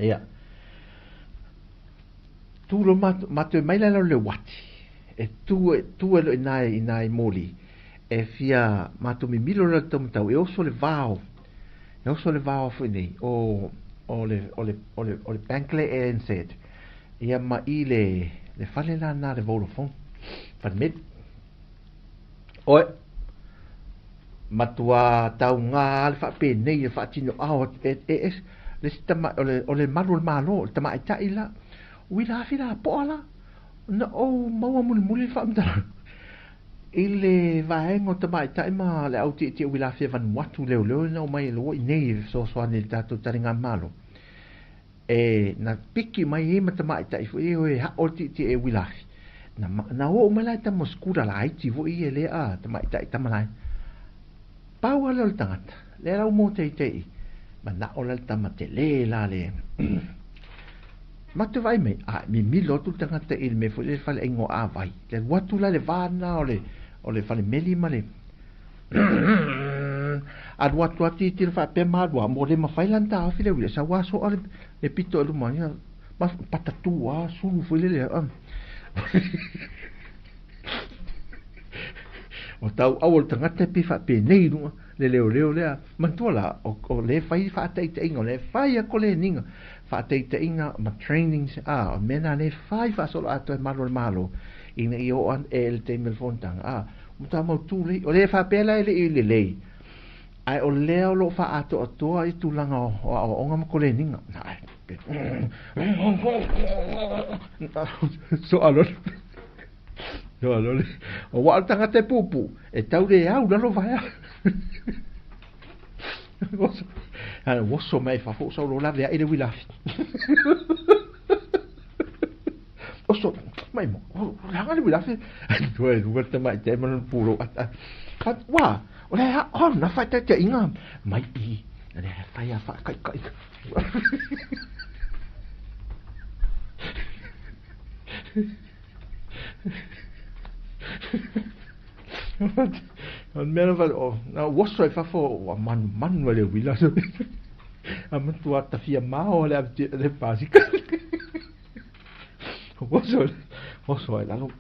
Ia. Tu lo matou, matou e mai la i lalo i le uati, e tu, e tu ai loa i ina i ina i moli, e fia matou mimilo loa i le taumatau, e oso le vao, E oso le vao foi nei o o le o le o le o le bank le ANZ ia ma i le le fale la na le Vodafone fale meli. Oe matua taugā le faapenei e faatino ao e e e le isi tama o le o le malu o le Malo le tamaitai la uila afi la poa la na ou maua mulimuli le faamatalaga I le vaega o tamaitai ma le au tietie uilafia Vanuatu leoleo ina omai e loa i nei e fesoasoani i le tatou taligamalo, e na piki mai ai ma tamaitai foi ia e hao le tietie e uilafi. Na, na oo mai la e tama o skura laiti foi ia lea a tamaitai tama lai. Pau lava lea o le tagata, lea la ua moteitei i, manao la le tama tele la le Matou vaai mai, a mimilo atu le tagata i le mea foi lea le faleaiga o Avai. Le alu atu la i le va lena o le, o le falemeli ma le alu atu a tilotilo faapea ma alu a, mo le mafai la ona taofi le uila, sau a soa le, le pito i luma, ia, ma patatu a, sulu foi lele, a. O tau au o le tagata e pei faapenei i luga le leoleo lea. Manatua la, o, o lea e fai faataitaiga, o lea e fai a koleniga, faataitaiga ma trainings, a, o mea na lea e fai faasolo atoa e malu o le Malo, ina ia oo ane e le taimi o le fonotaga, a, ua matua mautu lelei. O lea faapea la e le i lelei, ae o lea o lo o faaatoatoa i tulaga o aoaoga ma koleniga. Soa loa Soa loa le, o le tagata e puupuu, e tau le au lalo vaea. Oso mai fafo sau lo lave ai le uilafi. Oso, mai mo, hanga le uilafi. Toe luga te mai te mana puro ata. Wa, o le ha oh na fai te inga mai i. Le fai a fa kai kai. O le mea lava, o, na oso ai fafo, ua manumanu ai le uila. A matua tafia mao le ave le pasika. Oso, oso ai lalo.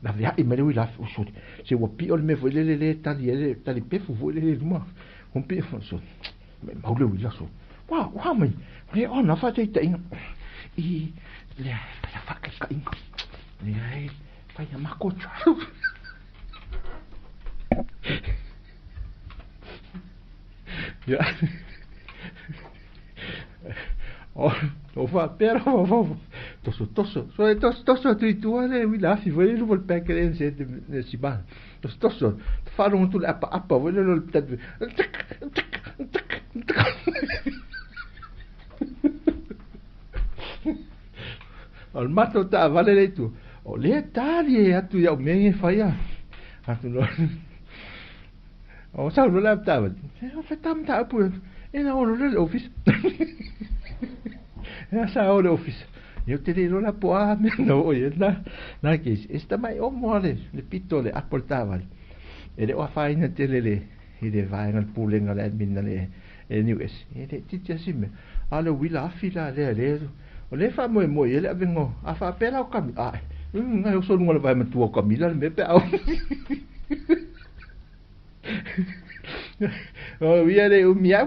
Lave ai mai le uila, oso, se ua pio le mea foi lele le tali le tali pefu foi lele luma. O pio, so, mai mau le uila so. Wa, wa mai, le ona fa te inga. I, le, fa fa ka inga. Le ai, fai a makocha. Ia. O, o faapea lava fafo. Toso, toso. So e toso, toso atu i tua le uila afi foi le luma o le peke le se le sibana. Toso, toso. Te faalogo atu le apaapa foi le le tatu. Tak, tak, tak, tak. O le matou taavale lea i tua, o lea e tali atu i au mea ia e fai a. Atu loa. O sau loa le avetaavale, e fai ta mataupu e na ono loa le ofisa. E asa o le ofisa. Ia ou te le iloa la po o a mea na oo i ai na, na case. E si tamai omo lava le, le pito o le apo o le taavale. E le o afaina tele le, i le vaega le pulega le admin a le NUS. E le itiiti lava si mea. A o le uila afi la lea lea o lea e faamoemoe i ai le avega o a faapea la o Kamila ae na e oso i luga o le vae matua o Kamila le mea pe a o ia le umi ae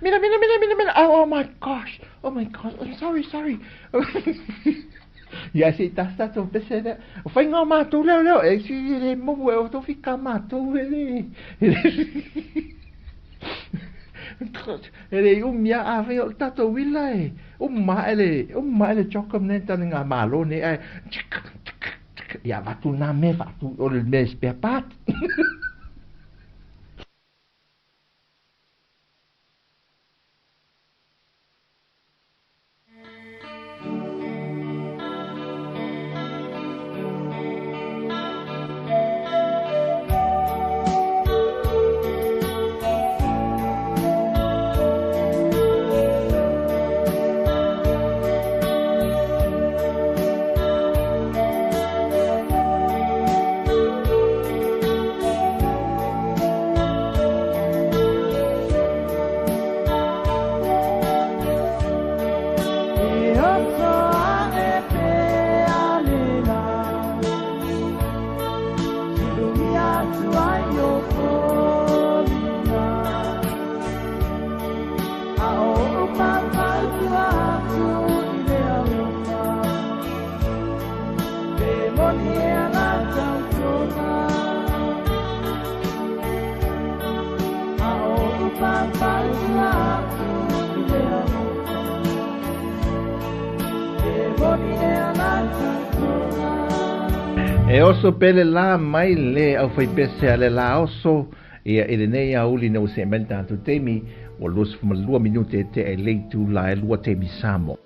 Mira, mira, mira, mira, mira. Oh, oh my gosh. Oh my gosh. I'm sorry, sorry. Ia se i tasi tatou pese lea. O faiga o matou lea lea. E si le momu e o tō fika matou e le. E le umi a a fai o le tatou uila e. Uma e le, uma e le choka mne tane ngā malo ne ai. Ia vatu nā me whaatu o le mea spare part. E oso pele la mai le au fai pese a le la oso ia i lenei aoauli ina ua se'e mai le tatou taimi ua 22 minute e te'a i le itula e lua taimi Samoa.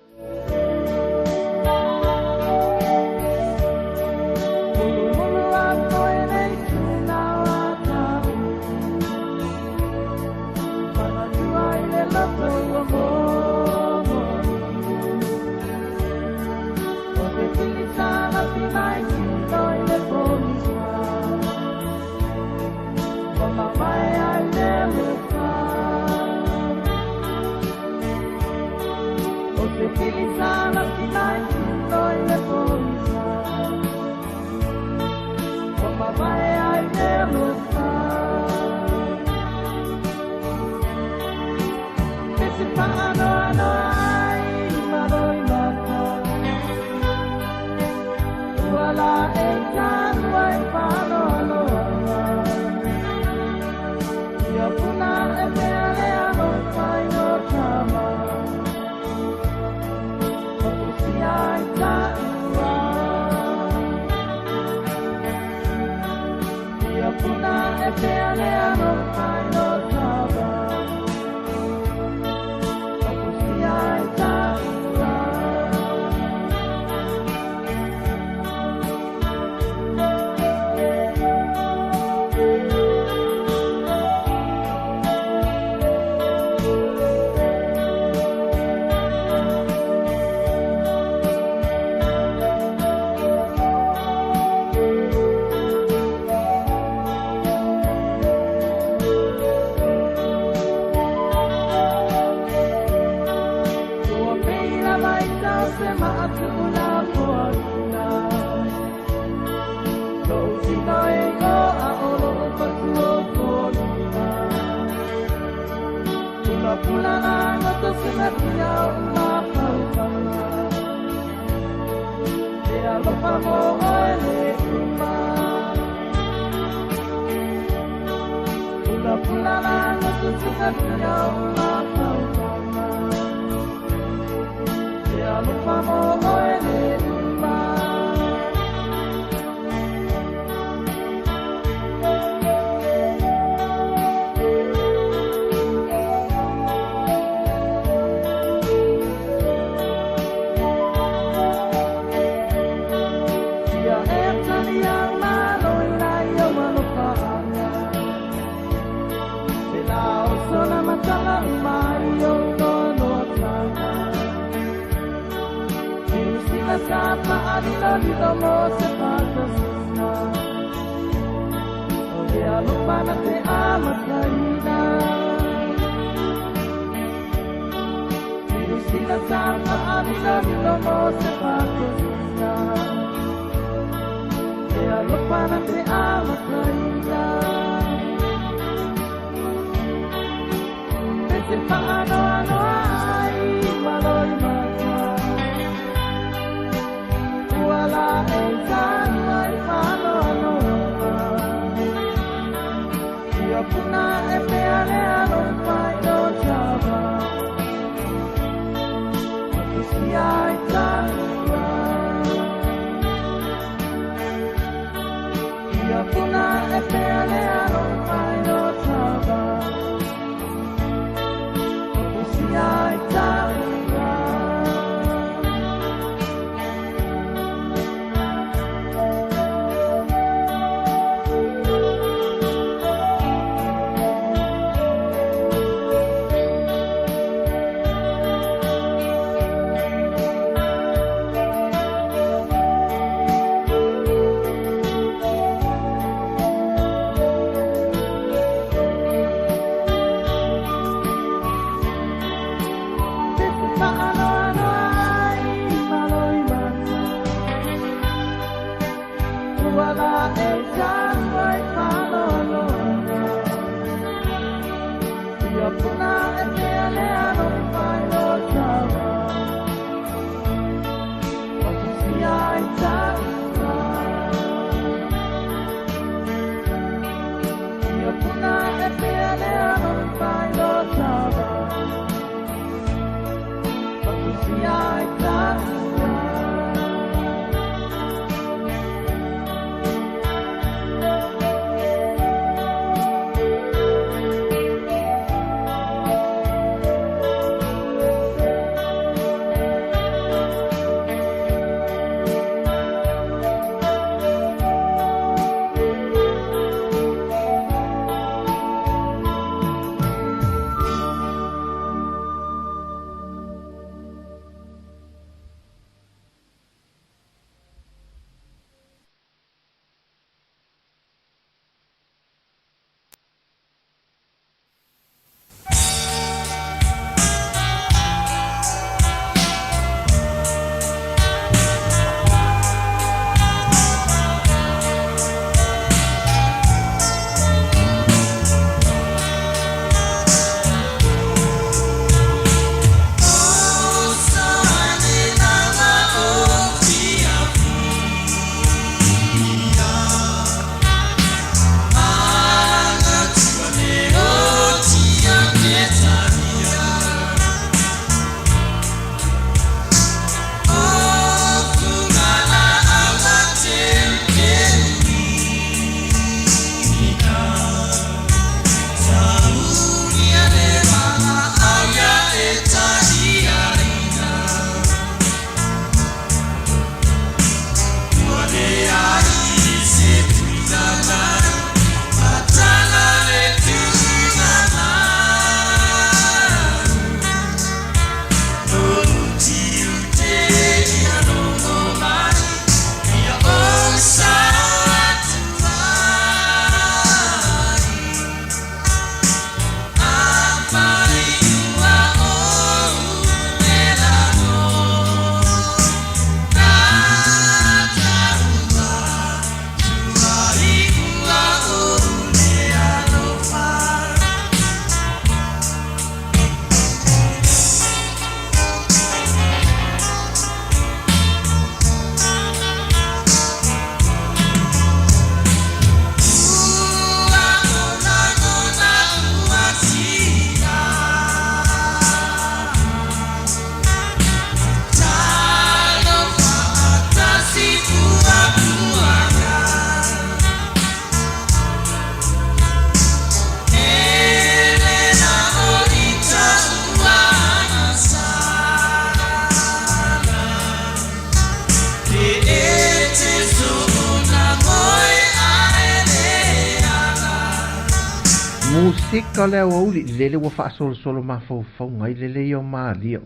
Musika o le aoauli lele ua faasolosolo mafaufauga ai le lei o Malia.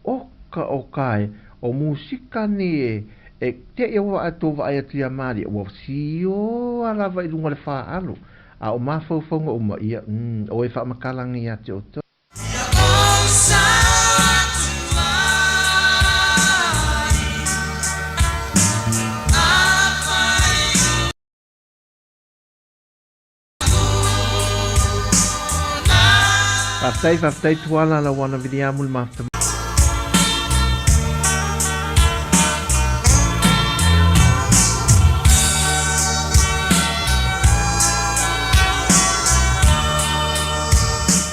Oka oka e, o musika ni e, e te i ua atu vaai atu ia Malia, ua sioa lava i luga o le faalo, a o mafaufauga uma ia, o e faamakalagi ia te outou. Faafetai, faafetai Tuala Lauana Viliamu le mafuta.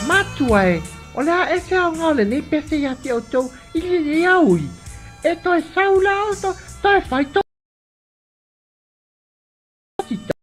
Matua e, o le a e se aoga o lenei pese ia te outou i lenei aoauli, e toe sau la outou, toe fai tou sita.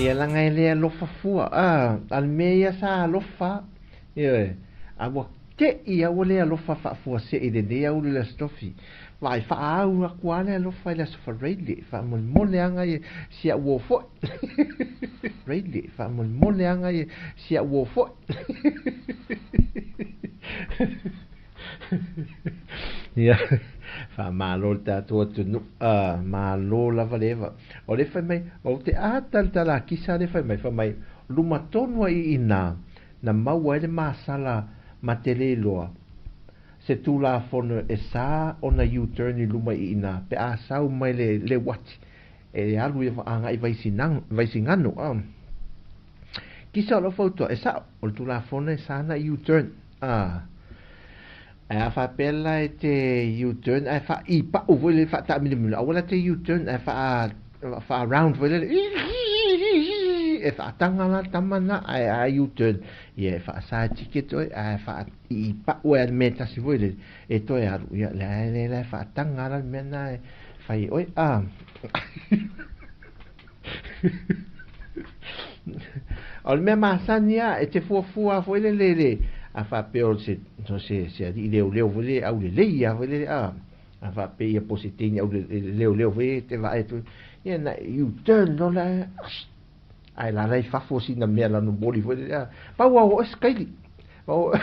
Ia laga e le alofa fua, a, a le mea ia sa alofa, ioe, a ua te'i a ua le alofa faafuasei i lenei aoauli o le Aso Tofi. Vaai, faaau atu lava le alofa i le Aso Faraile, faamolemole aga ia si au uo foi. Faraile, faamolemole aga ia si au uo foi. Ia, faamalo le tatou atunuu, a, malo lava le eva. O le fai mai, ou te ata le talakisa le fai mai, fai mai, luma tonu ai i inā, na maua ai le masala ma te le iloa se Tulafono e sa ona U-turn i luma i inā pe a sau mai le le uati e alu i agai Vaisigano. A. Kisa o lau fautua, e sa'o, o le Tulafono e sa na U-turn. A. Ae a faapea la e te U-turn ae faaipa'u foi lele faataamiloamilo, aua la te U-turn ae faa faa-round foi lele e faataga la tama na ae a U-turn ia e faasa e ticket oe ae faaiipa'u ai le mea e tasi foi lele e toe alu ia le ae le la e faataga la le mea na e fai e oe a. O le mea masani lava, e te fuafua foi lele le a faapea o se o se se alii leoleo foi lele aulelei lava foi lele a a faapea ia po o se teine auleleoleo foi e te vaai atu ia na U-turn loa la ae lala i fafo sina mea lana moli foi lele a pau lava ua oe se kaili pau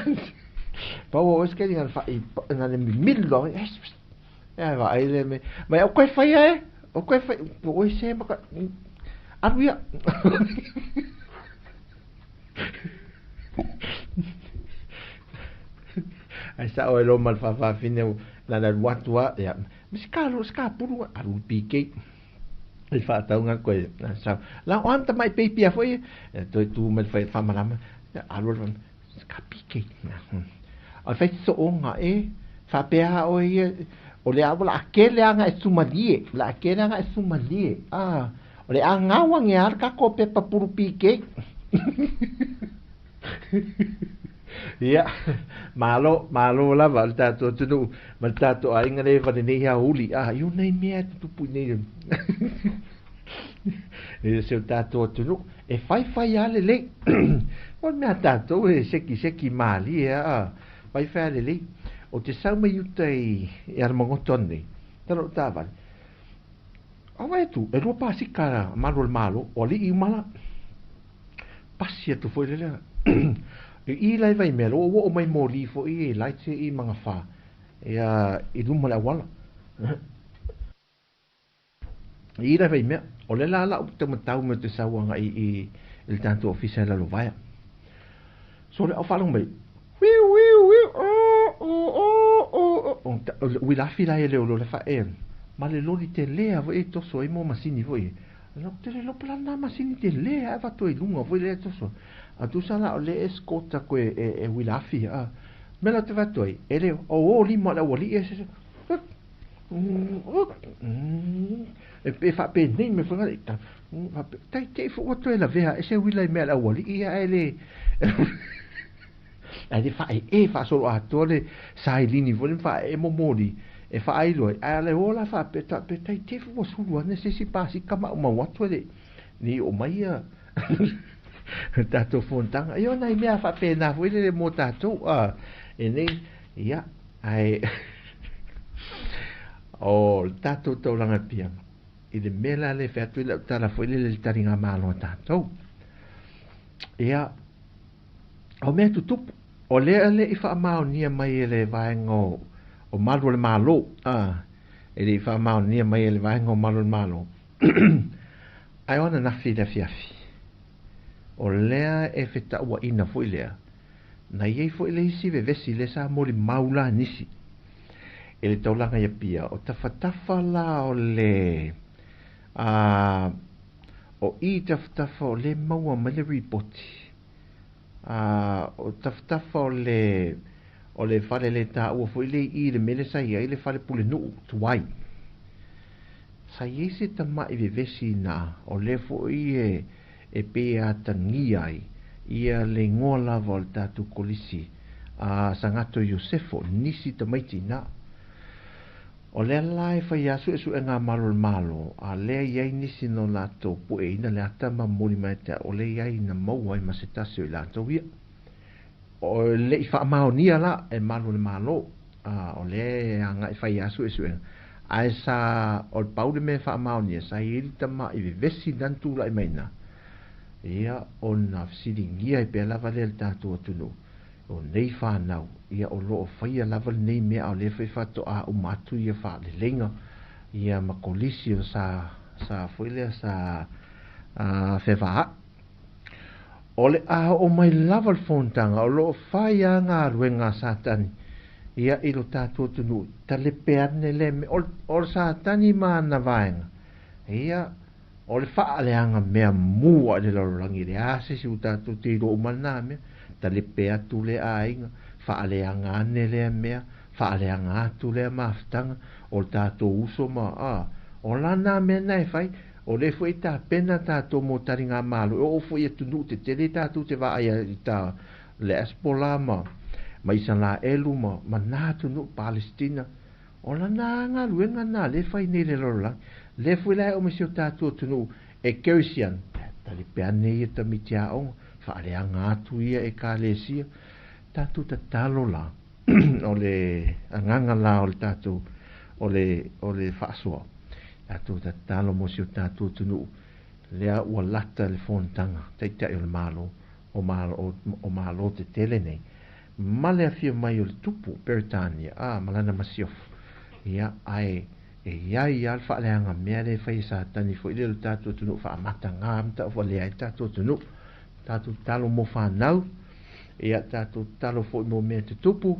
pau lava ua oe se kaili na ona faa na ona mimili loa Ae vaai le mea. Mai au koe whaia e. O koe whai. Po oe se maka. Aru ia. Ai sa oe lo mal whawhawhine na la alu atu a. Ia. Me se ka se ka puru aru PK. I whaataunga koe. Na sa. La o anta mai peipia foi. E toi tu mai whai whamarama. Aru aru. Se ka PK. O le fai soonga e faapea a oe ia o le a ua laakele aga e sumalie laakele aga e sumalie a o le a gau age a le tatou pepa pulu PK. Ia malo malo lava le tatou atunuu ma le tatou aiga le eva lenei aoauli a i ona i mea e tutupu i nei e se o tatou atunuu e faifai lava lelei. O le mea a tatou e sekiseki malie a faifai lava lelei. O te sau mai uta i Alamagoto anei, tala o taavale. A vaai atu, e lua pasika malu o le Malo, o alii uma la. Pasi atu foi le lea. I i la i Vaimea, ua oo mai moli foi i lights i Magafa, ia i luma o le auala. I la whai mea, o le la lau te matau me te sauanga i, i, i le tatou ofisa i Lalovaea. So le au faalogo mai, wiu, wiu, wiu, oh, oh, oh, oh, oh. O le uilafi la e leo le fa e, ma le loli te lea foi e toso ai mo masini foi. La te le lopa la masini te lea e vato i lunga foi le toso. A tu sa la o le escorta koe e, e uilafi a. Me la te vato ai, e le o o lima la wali e se. E faapenei mea foi na tai te i foi ua toe lavea ae se uila i mea a le aualii ia ae le ae le faaee faasoloatoa le sailini foi lea ma faaee momoli e faailo ai ae le o la faapea faapea tai te foi ua sulu ane se isi pasika maumau atu e le ne i oo mai ia tatou fonotaga. Ia o nai mea faapena foi lele mo tatou a e nei ia ae o le tatou taulaga pia i le mea la le fai atu i lau tala foi lele i le taligamalo a tatou. Ia, o mea tutupu, o lea le i faamaonia mai e le vaega o, o malu o le Malo, a, e le i faamaonia mai e le vaega o malu o le Malo, ae o ananafi i le afiafi, o lea e fetauaina foi lea, na i ai foi le isi vevesi lea sa molimau la nisi i le taulaga i Apia, o tafatafa la o le, a, o i tafatafa o lea e maua mai le ripoti, a, o tafatafa o le, o le fale le taua foi lea i i le mea lea sa i ai le fale pulenuu tuai. Sa i ai se tamai vevesi i ina, o lea foi e, e pei e atagia ai ia le igoa lava o le tatou kolisi a Sagato Iosefo, nisi tamaiti i ina. O lea la e fai lava suesuega a Malo o le Malo, a lea i ai nisi no latou pueina le ata ma momoli mai ia te au, o lea i ai na maua ai ma se tasi o i latou ia. O le i faamaonia la e Malu o le Malo, a o lea e agai fai lava suesuega, ae sa o le pau le mea e faamaonia, sa i ai le tama'i vevesi na na tulai mai ina, ia ona fesiligia ai pea lava lea e le tatou atunuu, o nei fanau, ia o lo o faia lava lenei mea a o lea foi faatoa uma atu ia faaleleiga ia ma kolisi o sa sa foi lea sa fevaai. O le a oo mai lava le fonotaga o lo o fai a galuega a Satani ia i lo tatou atunuu, talepe ane lea mea, o le Satani ma ana vaega, ia, o le faaleaga mea mua i le lalolagi, e leai se isi ua tatou te iloa uma lena mea, talepe atu lea aiga, faaleaga ane lea mea, faaleaga atu lea mafutaga, o le tatou uso ma, a, o lana mea lena e fai. O lea foi e tapena tatou mo taligamalo e oo foi i atunuu tetele tatou te vaai ai i ta le Hezbollah ma ma Isalaelu ma ma na atunuu Palestina. O lana galuega na lea e fai nei i le lalolagi. Lea foi la e oo mai si o tatou atunuu e Kerisiano, talipe ane ia tamiti aoga, faaleaga atu ia ekalesia. Tatou tatalo la o le agaga la o le tatou o le o le faasoa. Tatou tatalo mo si o tatou atunuu, lea ua lata le fonotaga Taitai o le Malo, o Malo, o Malo tetele nei, ma le afio mai o le Tupu Peretania, a, ma lana masiofo. Ia, ae e i ai lava le faaleaga mea lea e fai e Satani foi lea o le tatou atunuu faamatagā ma tauvalea ai le tatou atunuu. Tatou tatalo mo fanau, ia, tatou tatalo foi mo mea tutupu,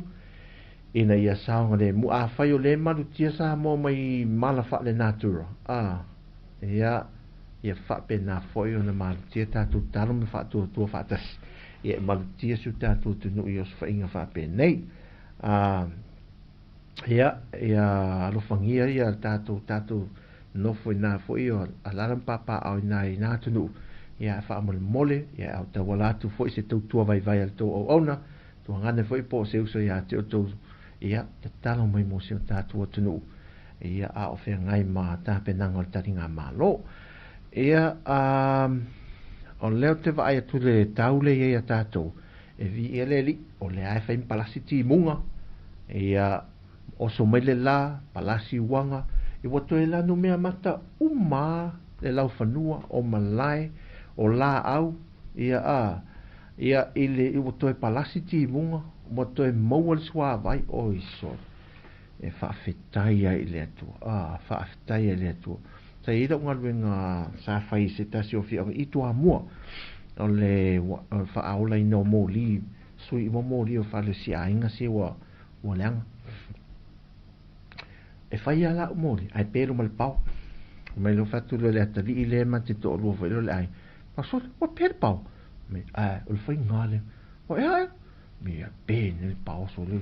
ina ia saogalemu. Afai o lea e malutia Samoa mai mala faalenatura, a, ia, ia faapena foi ona malutia tatou talo ma faatuatua faatasi, ia e malutia si o tatou atunuu i osofaiga faapenei. A, ia, ia alofagia ia tatou, tatou nofo i na foi o alaala ma papaaao i na i na atunuu, ia faamolemole, ia e tauala atu foi se tautua vaivai a le tou auauna, Tuagane foi po o se uso ia te outou, ia, tatalo mai mo si o tatou atunuu, ia, a o feagai ma tapenaga o le taligamalo. Ia, a, o lea ou te vaai atu i le tau lea e i ai a tatou, e viia le Alii, o lea e fai ma palasi timuga, ia, oso mai le la, palasi uaga, ia ua toe lanumea mata uma le laufanua, o malae, o laau, ia, a, Ia, i le, ua toe palasi timuga, ua toe maua le suavai, oi sole, e faafetai ai i le Atua, a, faafetai ai i le Atua. Sa i ai lau galuega sa fai i se tasi o afioaga i Toamua, o le, o le faaolaina o moli, sui uma moli o fale o si aiga se ua, ua leaga. E fai lava lau moli, ae pelu ma le pao. Mai lea fai atu lea o le atalii lea ma te toalua foi lea o le aiga. Ma sole, ua pe le pao. Me, ae, o le faiga lea. O ea ea? Me, a pe nei le pao sole.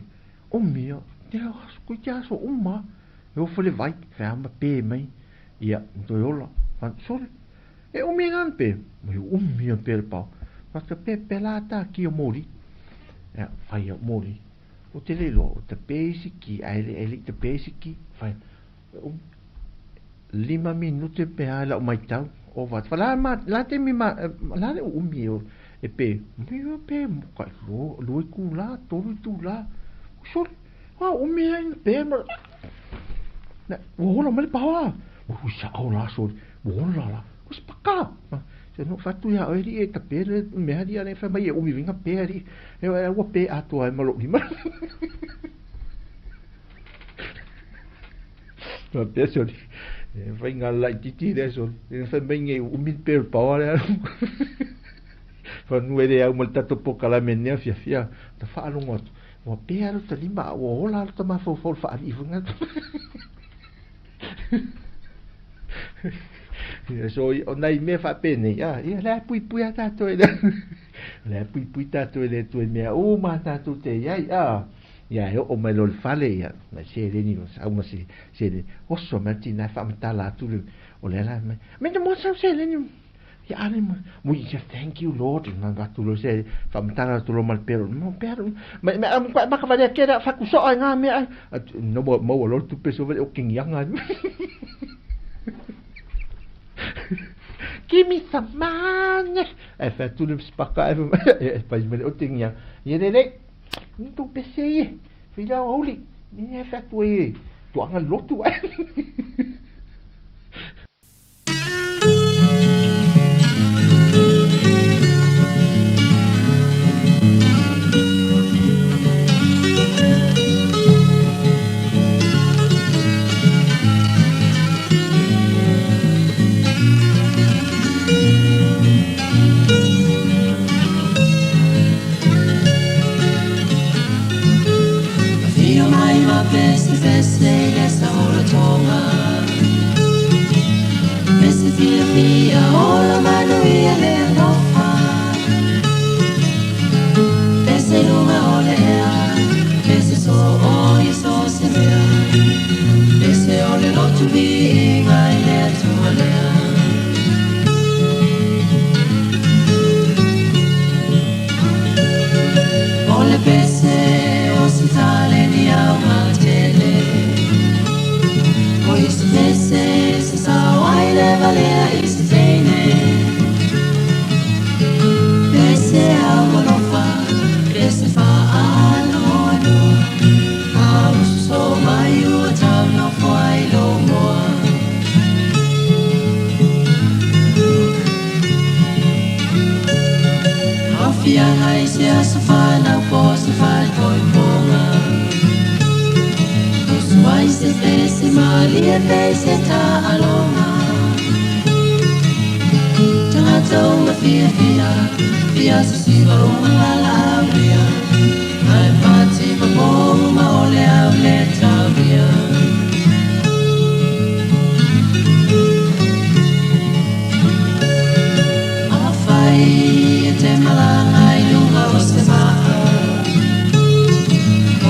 O mea, te aso, koe te aso uma. E ofo le vai, fai ma pe mai. Ia, toe ola. Sole, e umi ngana pe. Mai umi a pe le pao. Fata pe pe la ta ki o mori. Ia, fai o mori. O te le loa, o te pe isi ki, a ele ele te pe isi ki. Fai, 5 minute pe a lau maitau. O va, fa la ma, la te mi ma, la le umi o, e pe, mi o pe, ka lo, lo ku la, tolu tu la. Sole, a umi ai pe ma. Na, ua ola mai le paoa. Ua ui sa'o la sole, ua ola la. Ua spaka. Se no fatu ia oe li e tape le mea li ale fa mai e umi vinga pe ali. E ua pe atoa e malo lima. Ma pe sole. E fai ngā lai titi le sole. E fai mai ngai umi pe o paoa le alu. Fa nue le au ma le tatou pokalame nea fia fia. Ta whaalongo atu. Ua pe alu ta lima, ua ola alu ta mafaufau le faalii foi ngā. Ia, so, o nai mea faapenei, a, ia, le a puipui a tātou e le, le a puipui tātou e le Atua i mea uma a tātou te iai, a, ia, e oo mai loa i le fale, ia, mai seleni, o sau ma se seleni, oso mai le tina e faamatala atu le, o lea la mai, mai na mua sau seleni, ia, a le, mo, ia, thank you Lord, na atu loa se, faamatala atu loa ma le pelo, mo, pea, mai, mai, mai, maka valea kele, a fakusoa i ngā mea, a, no, maua loa le tupe so vale o kingianga. Give me some money. E fai atu le spaka e e fai mai o tingia. Ia le le. Ni tu pese i. Fai la oli. Ni e fai atu e. Tuanga lotu ai. Afio mai ma pese fese i le saolotoga. Pese fiafia ola manuia le alofa. Pese luga o le ea, pese soo i so se mea. Pese o le lotu viiga i le Atua lea. O le pese o se taleni aumatele. O isi pese se sao ai le valea i se teine. Pese aualofa, pese faanoanoa. A uso so mai ua tau nofo ai lou moa. Haufiaga i se aso fanau po o se faaipoipoga. Usu ai se pese malie pei se taaloga. Tagata uma fiafia, fia sisiva uma valaaulia. Ae pati ma po uma o le au le taulia. Afai e te malaga i luga o se vaa,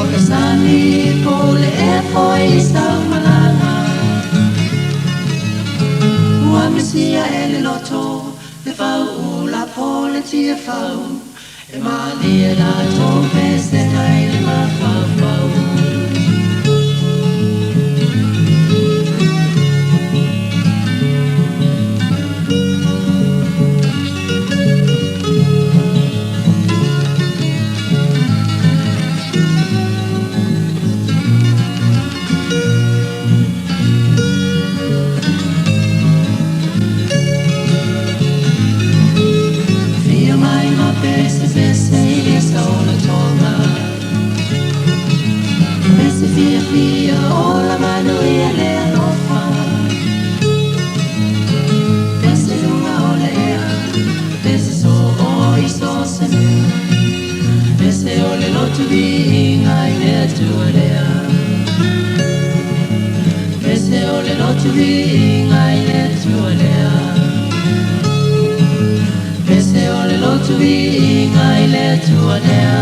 o le sami po o le ea foi i sau malaga. Ua misia e le loto, le fauula po le tiafau, e malie la tou pesega i le mafaufau. Afio mai ma pese pese i le saolotoga. Pese fiafia ola manuia le alofa. Pese luga o le ea, pese soo i so se mea. Pese o le lotu viiga i le Atua lea. Pese o le lotu viiga i le Atua lea. Pese o le lotu viiga i le Atua lea.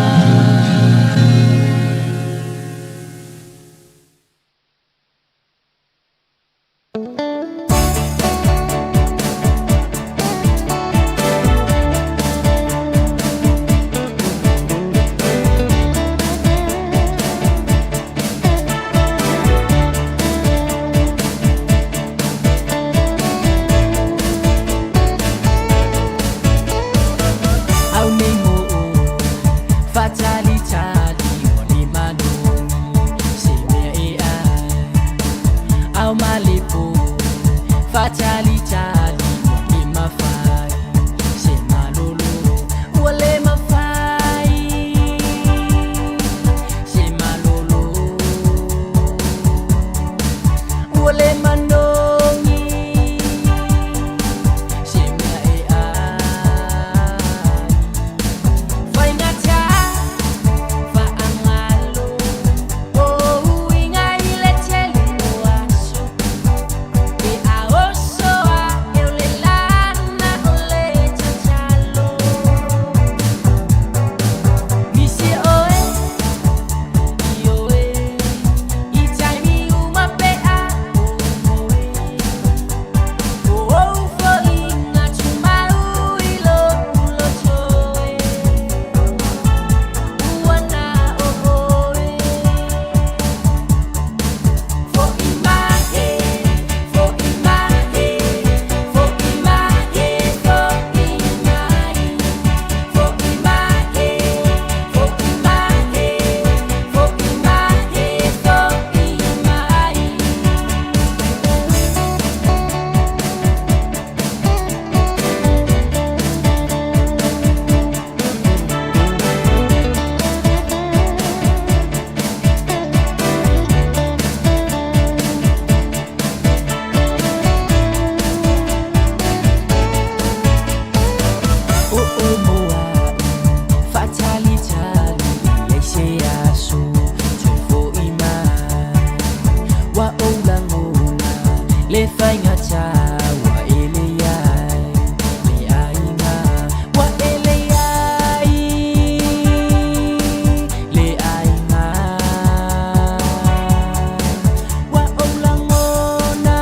Faatalitali ua le mafai se malolo ua le mafai se malolo ua le manogi se mea e ai faigata faagalo o uiga i le tele o aso pe a oso ae o le lana o le tatalo misi oe ioe i taimi uma pe a o moe o ou foʻiga tumau i loʻu loto e ua na o oe Foʻi mai, foʻi mai, foʻi mai, foʻi mai, foʻi mai, foʻi mai, foʻi mai, foʻi mai. O o moaʻi faatalitali i ai se aso toe foʻi mai ua ou lagona le faigata ua e leai le aiga ua e leai le aiga ua ou lagona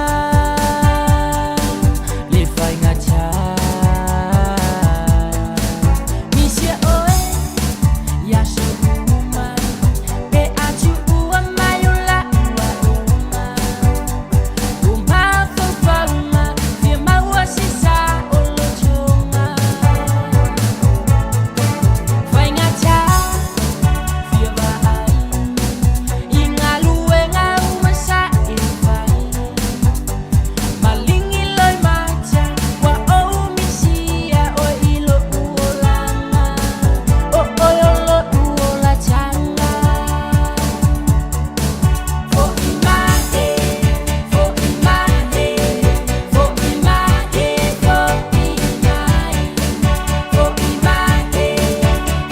le faigata misia oe ia so uma pe a tuua mai o laʻu aʻoga o mafaufauga fia maua se sa o lotoga faigata fia vaai i galuega uma sa e fai maligi loimata ua ou misia oe i loʻu olaga o oe o loʻu olataga Foʻi mai, foʻi mai, foʻi mai, foʻi mai, foʻi mai,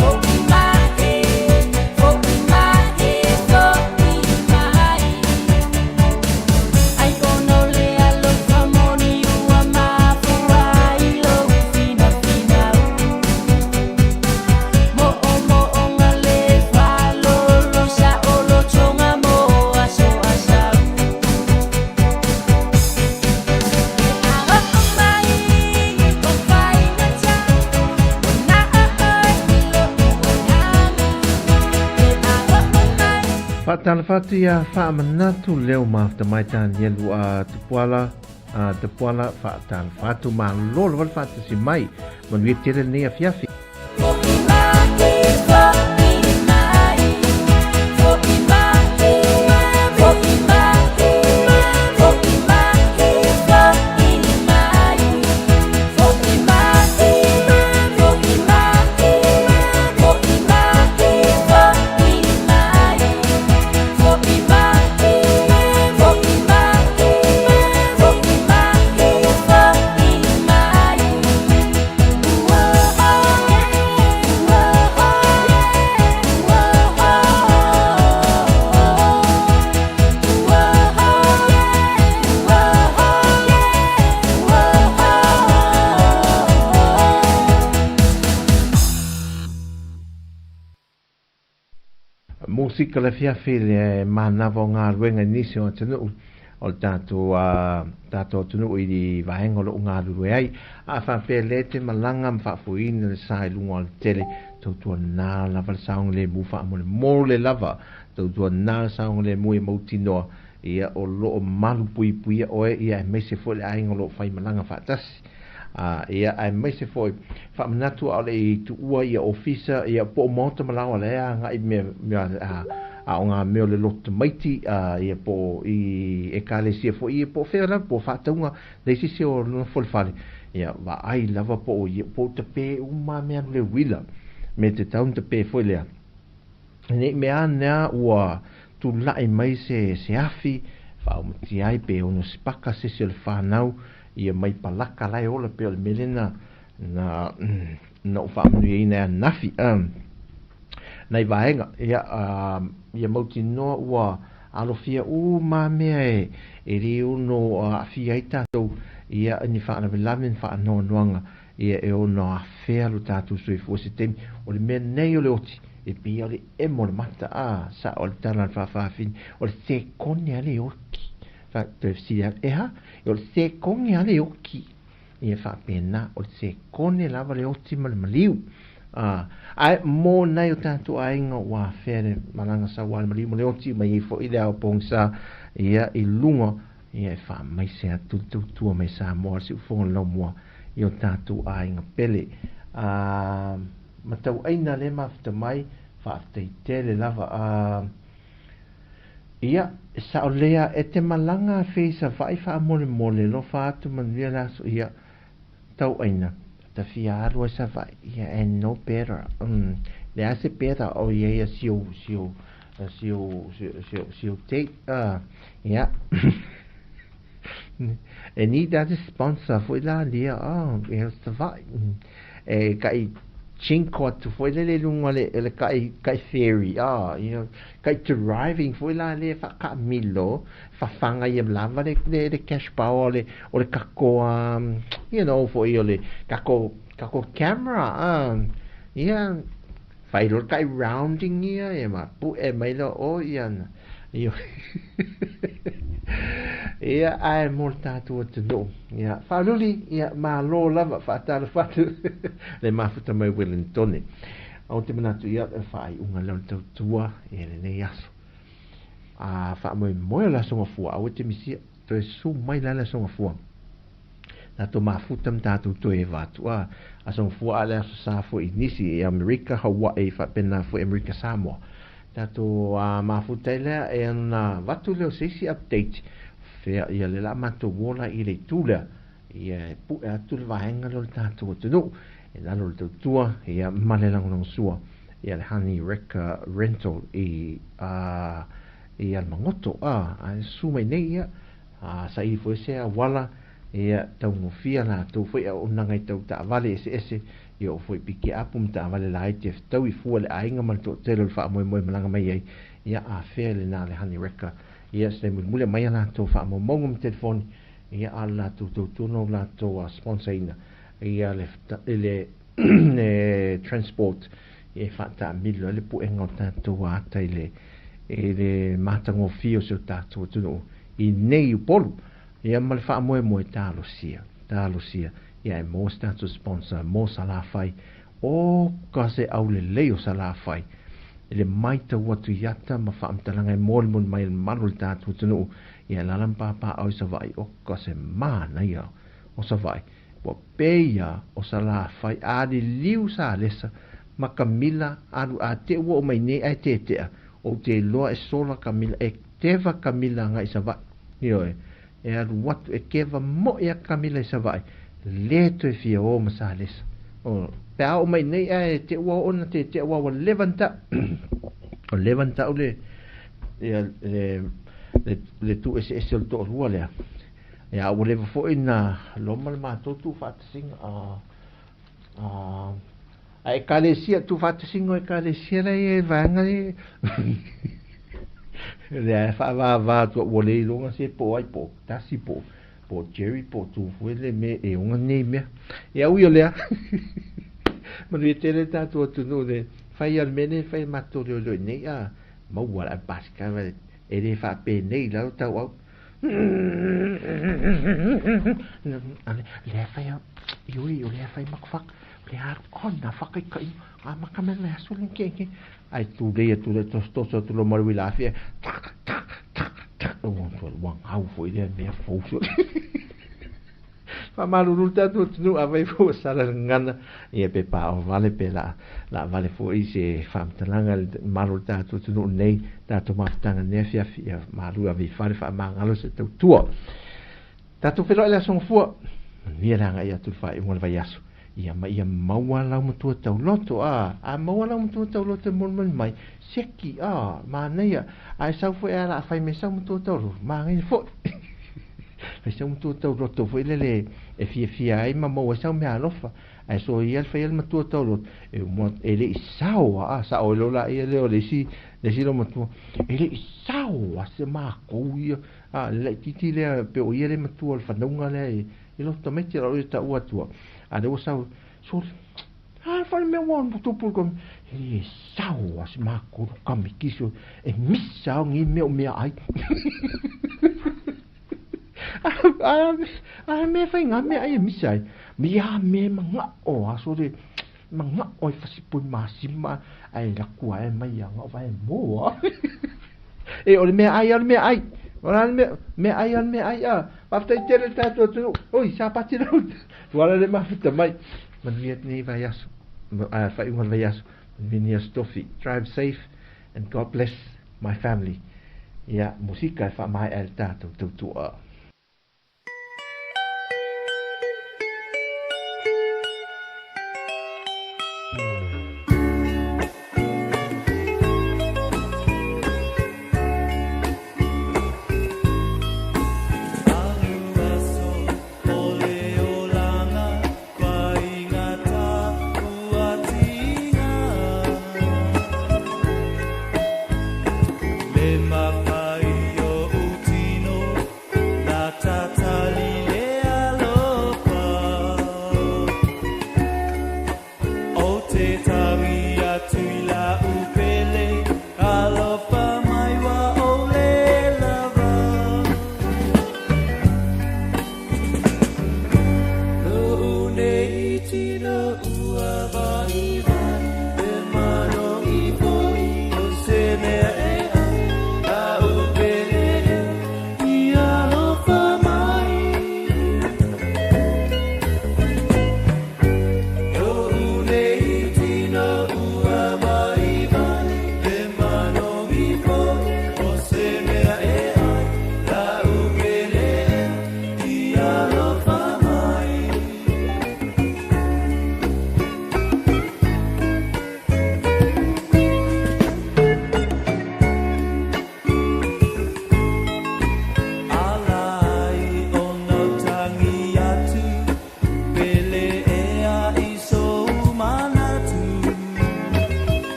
foʻi mai, foʻi mai, foʻi mai. Ai ona o le alofa moni ua mafua i lou finafinau Moʻomoʻoga le faalolo saʻolotoga mo aso a sau E aʻo mai o faigata ua na oe i loʻu agaga E aʻo mai Faatalofa atu ia Faamanatu Leo mafuta mai Tanielu a Tupuala a Tupuala faatalofa atu malo lava le faatasi mai manuia tele lenei afiafi. Foʻi mai, foʻi mai, foʻi mai, foʻi mai, foʻi mai, foʻi mai, foʻi mai, foʻi mai, foʻi mai, foʻi mai, foʻi mai, foʻi mai, foʻi mai, foʻi mai. Ua ua ua ua ua Musika le afiafi le manava o galuega i nisi o atunuu o le tatou tatou atunuu i le vaega o loo galulue ai. A faapea lea e te malaga ma faafoeina le sa i luga o le tele, tautuana lava le saogalemu faamolemole lava, tautuana le saogalemu ia mautinoa ia o loo malupuipuia oe ia aemaise foi le aiga o loo faimalaga faatasi. Ia aemaise foi faamanatu a o le i tuua ia ofisa ia po o maota ma laoa lea agai mea mea A o ngā mea o le loto tamaiti, ia po o i ekalesia foi ia po o fea lava po o faatauga le isi se o nofo le fale, ia vaai lava po o ia po o tape uma mea alu le uila me te tau na tape foi lea. Nei mea ane a ua tulai mai se se afi faaumati ai pe ono sipaka se isi o le whanau ia mai palaka la e ola pe o le mea lena na na ou faamanuiaina e ananafi. Nai vaega, ia, ia mautinoa ua alofia uma mea e, e le ono aafia ai tatou, ia, ni faalavelave, ni faanoanoaga, ia, e ono afea lo tatou soifua se taimi. O le mea nei o le oti, e pei o le emo o le mata, a, sao le tala a le faafafine, o le sekone a le oki. Fa, toe fesili atu, e ha? O le sekone a le oki. Ia faapena, o le sekone lava le oti ma le maliu. Ae mo nai o tatou aiga ua afea le malaga sau a le maliu ma le oti mai ai foi le ao pogisa ia i luga, ia e faamaise atu le tautua mai Samoa le siufofoga o le laumua i o tatou aiga pele. Matauaina le mafuta mai, faafetai tele lava. Ia, e sao lea, e te malaga a fei Savaii faamolemole, alofa atu manuia le aso, ia, tauaina, ta fia alu ai Savaii, ia, and no better, leai se better o i ai a si ou, si ou, si ou, si ou, si ou date, ia, e need a se sponsor foi la lia, oh, ia Savaii, e kai chinko atu foi lele i luga o le, le kai, kai ferry, oh, you know, kai driving foi la le whakamilo, whawhanga i lava le, le, le cash power o le, o le kako, you know, foi o le kako, kako camera, ia, whai lo kai rounding ia, e ma pu e mai lo o ia na. Ia, ia ae mo le tātou atunuu. Ia, whaaluli, ia, malo lava, whaatalofa atu, le mafuta mai Wellingtone. O te manatu ia, e whaaiunga leo le tautua, ia lenei aso. A whaamoemoe o le aso ngafua, aua te misia, toe su mai la le aso ngafua. Tātou mafuta ma tātou toe eva atu, a aso ngafua a le aso sa foi i nisi, i Amerika, Hawaii, whaapena foi Amerika Samoa. Tātou mafuta i lea, e ana vatu leo se isi update, fea ia le la matou ola i le itu lea, ia e pu'e atu le vaega lea o le tatou atunuu, e lalo i le tautua, ia ma le lagolagosua, ia le Honey Wrecker Rental i, a, i Alamagoto, a, a e susu mai nei ia, a saili foi se auala, ia taugofia latou foi auaunaga i tau taavale eseese, ia oo foi piki apu ma taavale laiti e fetaui fua le aiga ma le toatele o le faamoemoe malaga mai ai, ia afea lena le Honey Wrecker. Ia se mulimuli mai a latou faamaumauga ma telefoni, ia a le latou tautua o latou sponsor ina ia le, le, le transport e faataamilo ai le puega o tatou ata i le, i le matagofie o si o tatou atunuu i nei Upolu. Ia ma le faamoemoe talosia, talosia, ia e maua se tatou sponsor mo Salafai, o ka se aulelei o Salafai, i le maitau atu i ata ma faamatalaga e molimoli mai e le mamalu o le tatou atunuu, ia e alaala ma papaaao i Savaii, o ka se manaia o Savaii, ua pei a o Salafai a liliu Salesa ma Kamila alu a te ua oo mai nei ae tetea, ou te iloa e sola Kamila, e teva Kamila agai i Savaii, ioe, e alu atu e keva moi a Kamila i Savaii, le toe fia o ma Salesa. O, pe a oo mai nei ae te ua oo na tetea ua ua leva na tau, o leva na tau le, ia, le, le, le tuueseese o le toalua lea. Ia, ua leva foi na loma le matou tuufaatasiga, a, a, a ekalesia, tuufaatasiga o ekalesia la ia e vaega le, lea e faavāvā atu ua le iloga se po o ai po o Tasi po o, po o Jerry po o Tu foi le mea e oga nei mea. Ia ui o lea, manuia tele le tatou atunuu le fai a le mea nei fai e matou leoleo i nei a maua le pasika e le faapenei i lalo tauau. Lea fai au, ioi, o lea fai makawhaka, lea alu, oh, nā whakaikaina, ngā maka mea le aso le ke ke. Ai tūrei atu le toso atu lo maru i la awhia, tak, tak, tak, tak, o, ua ngau foi lea mea fou so. Faamalulu le tatou atunuu afai foi ua sala le gagana, ia pe paoa vale pe laa laa vale foi se faamatalaga i le mamalu o le tatou atunuu lenei tatou mafutaga i lenei afiafi. Ia malu ave i fale faamagalo se tautua. Tatou feiloai i le Aso Gafua, manuia le agai atu i le faaiuga o le vaiaso. Ia ma ia maua lau matua tauloto, a, a maua lau matua tauloto e molimoli mai, seki, a, manaia, ae sau foi a la fai mai sau matua tauloto, manaia foi. Fai sau matua tauloto foi lele e fiafia ai ma maua ai sau meaalofa, ae soia le fai a le matua tauloto, e uma, e le i sao a, sao ai loa laia lea o le isi, le isi loomatua, e le i sao a se makou ia, a, le laitiiti lea, pe o ia le matua o le fanauga lea e, i loto tamaiti o lau taua atua, a lea ua sau, sole, a fai mea ua tupu i le e le sao a se makou kamikisi e misa au nei mea o mea ai. A, a mea fai ngā mea ai e misa ai. Me ia mea manga'o a sole, manga'o e fasipoi masima ae laku ae mai ia nga'o vae moa. E o le mea ai o le mea ai. O le mea, mea ai o le mea ai a. Faafetai tele le tatou atunuu. Oi, sa pati lau. Tuala le mafuta mai. Manuia lenei vaiaso. A faaiuga o le vaiaso. Manuia ni aso tofi. Drive safe and God bless my family. Ia, musika e faamaea ai le tatou tautua.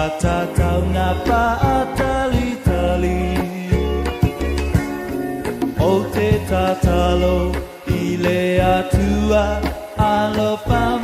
Ua tatau na faatalitali. Ou te tatalo i le Atua, alofa.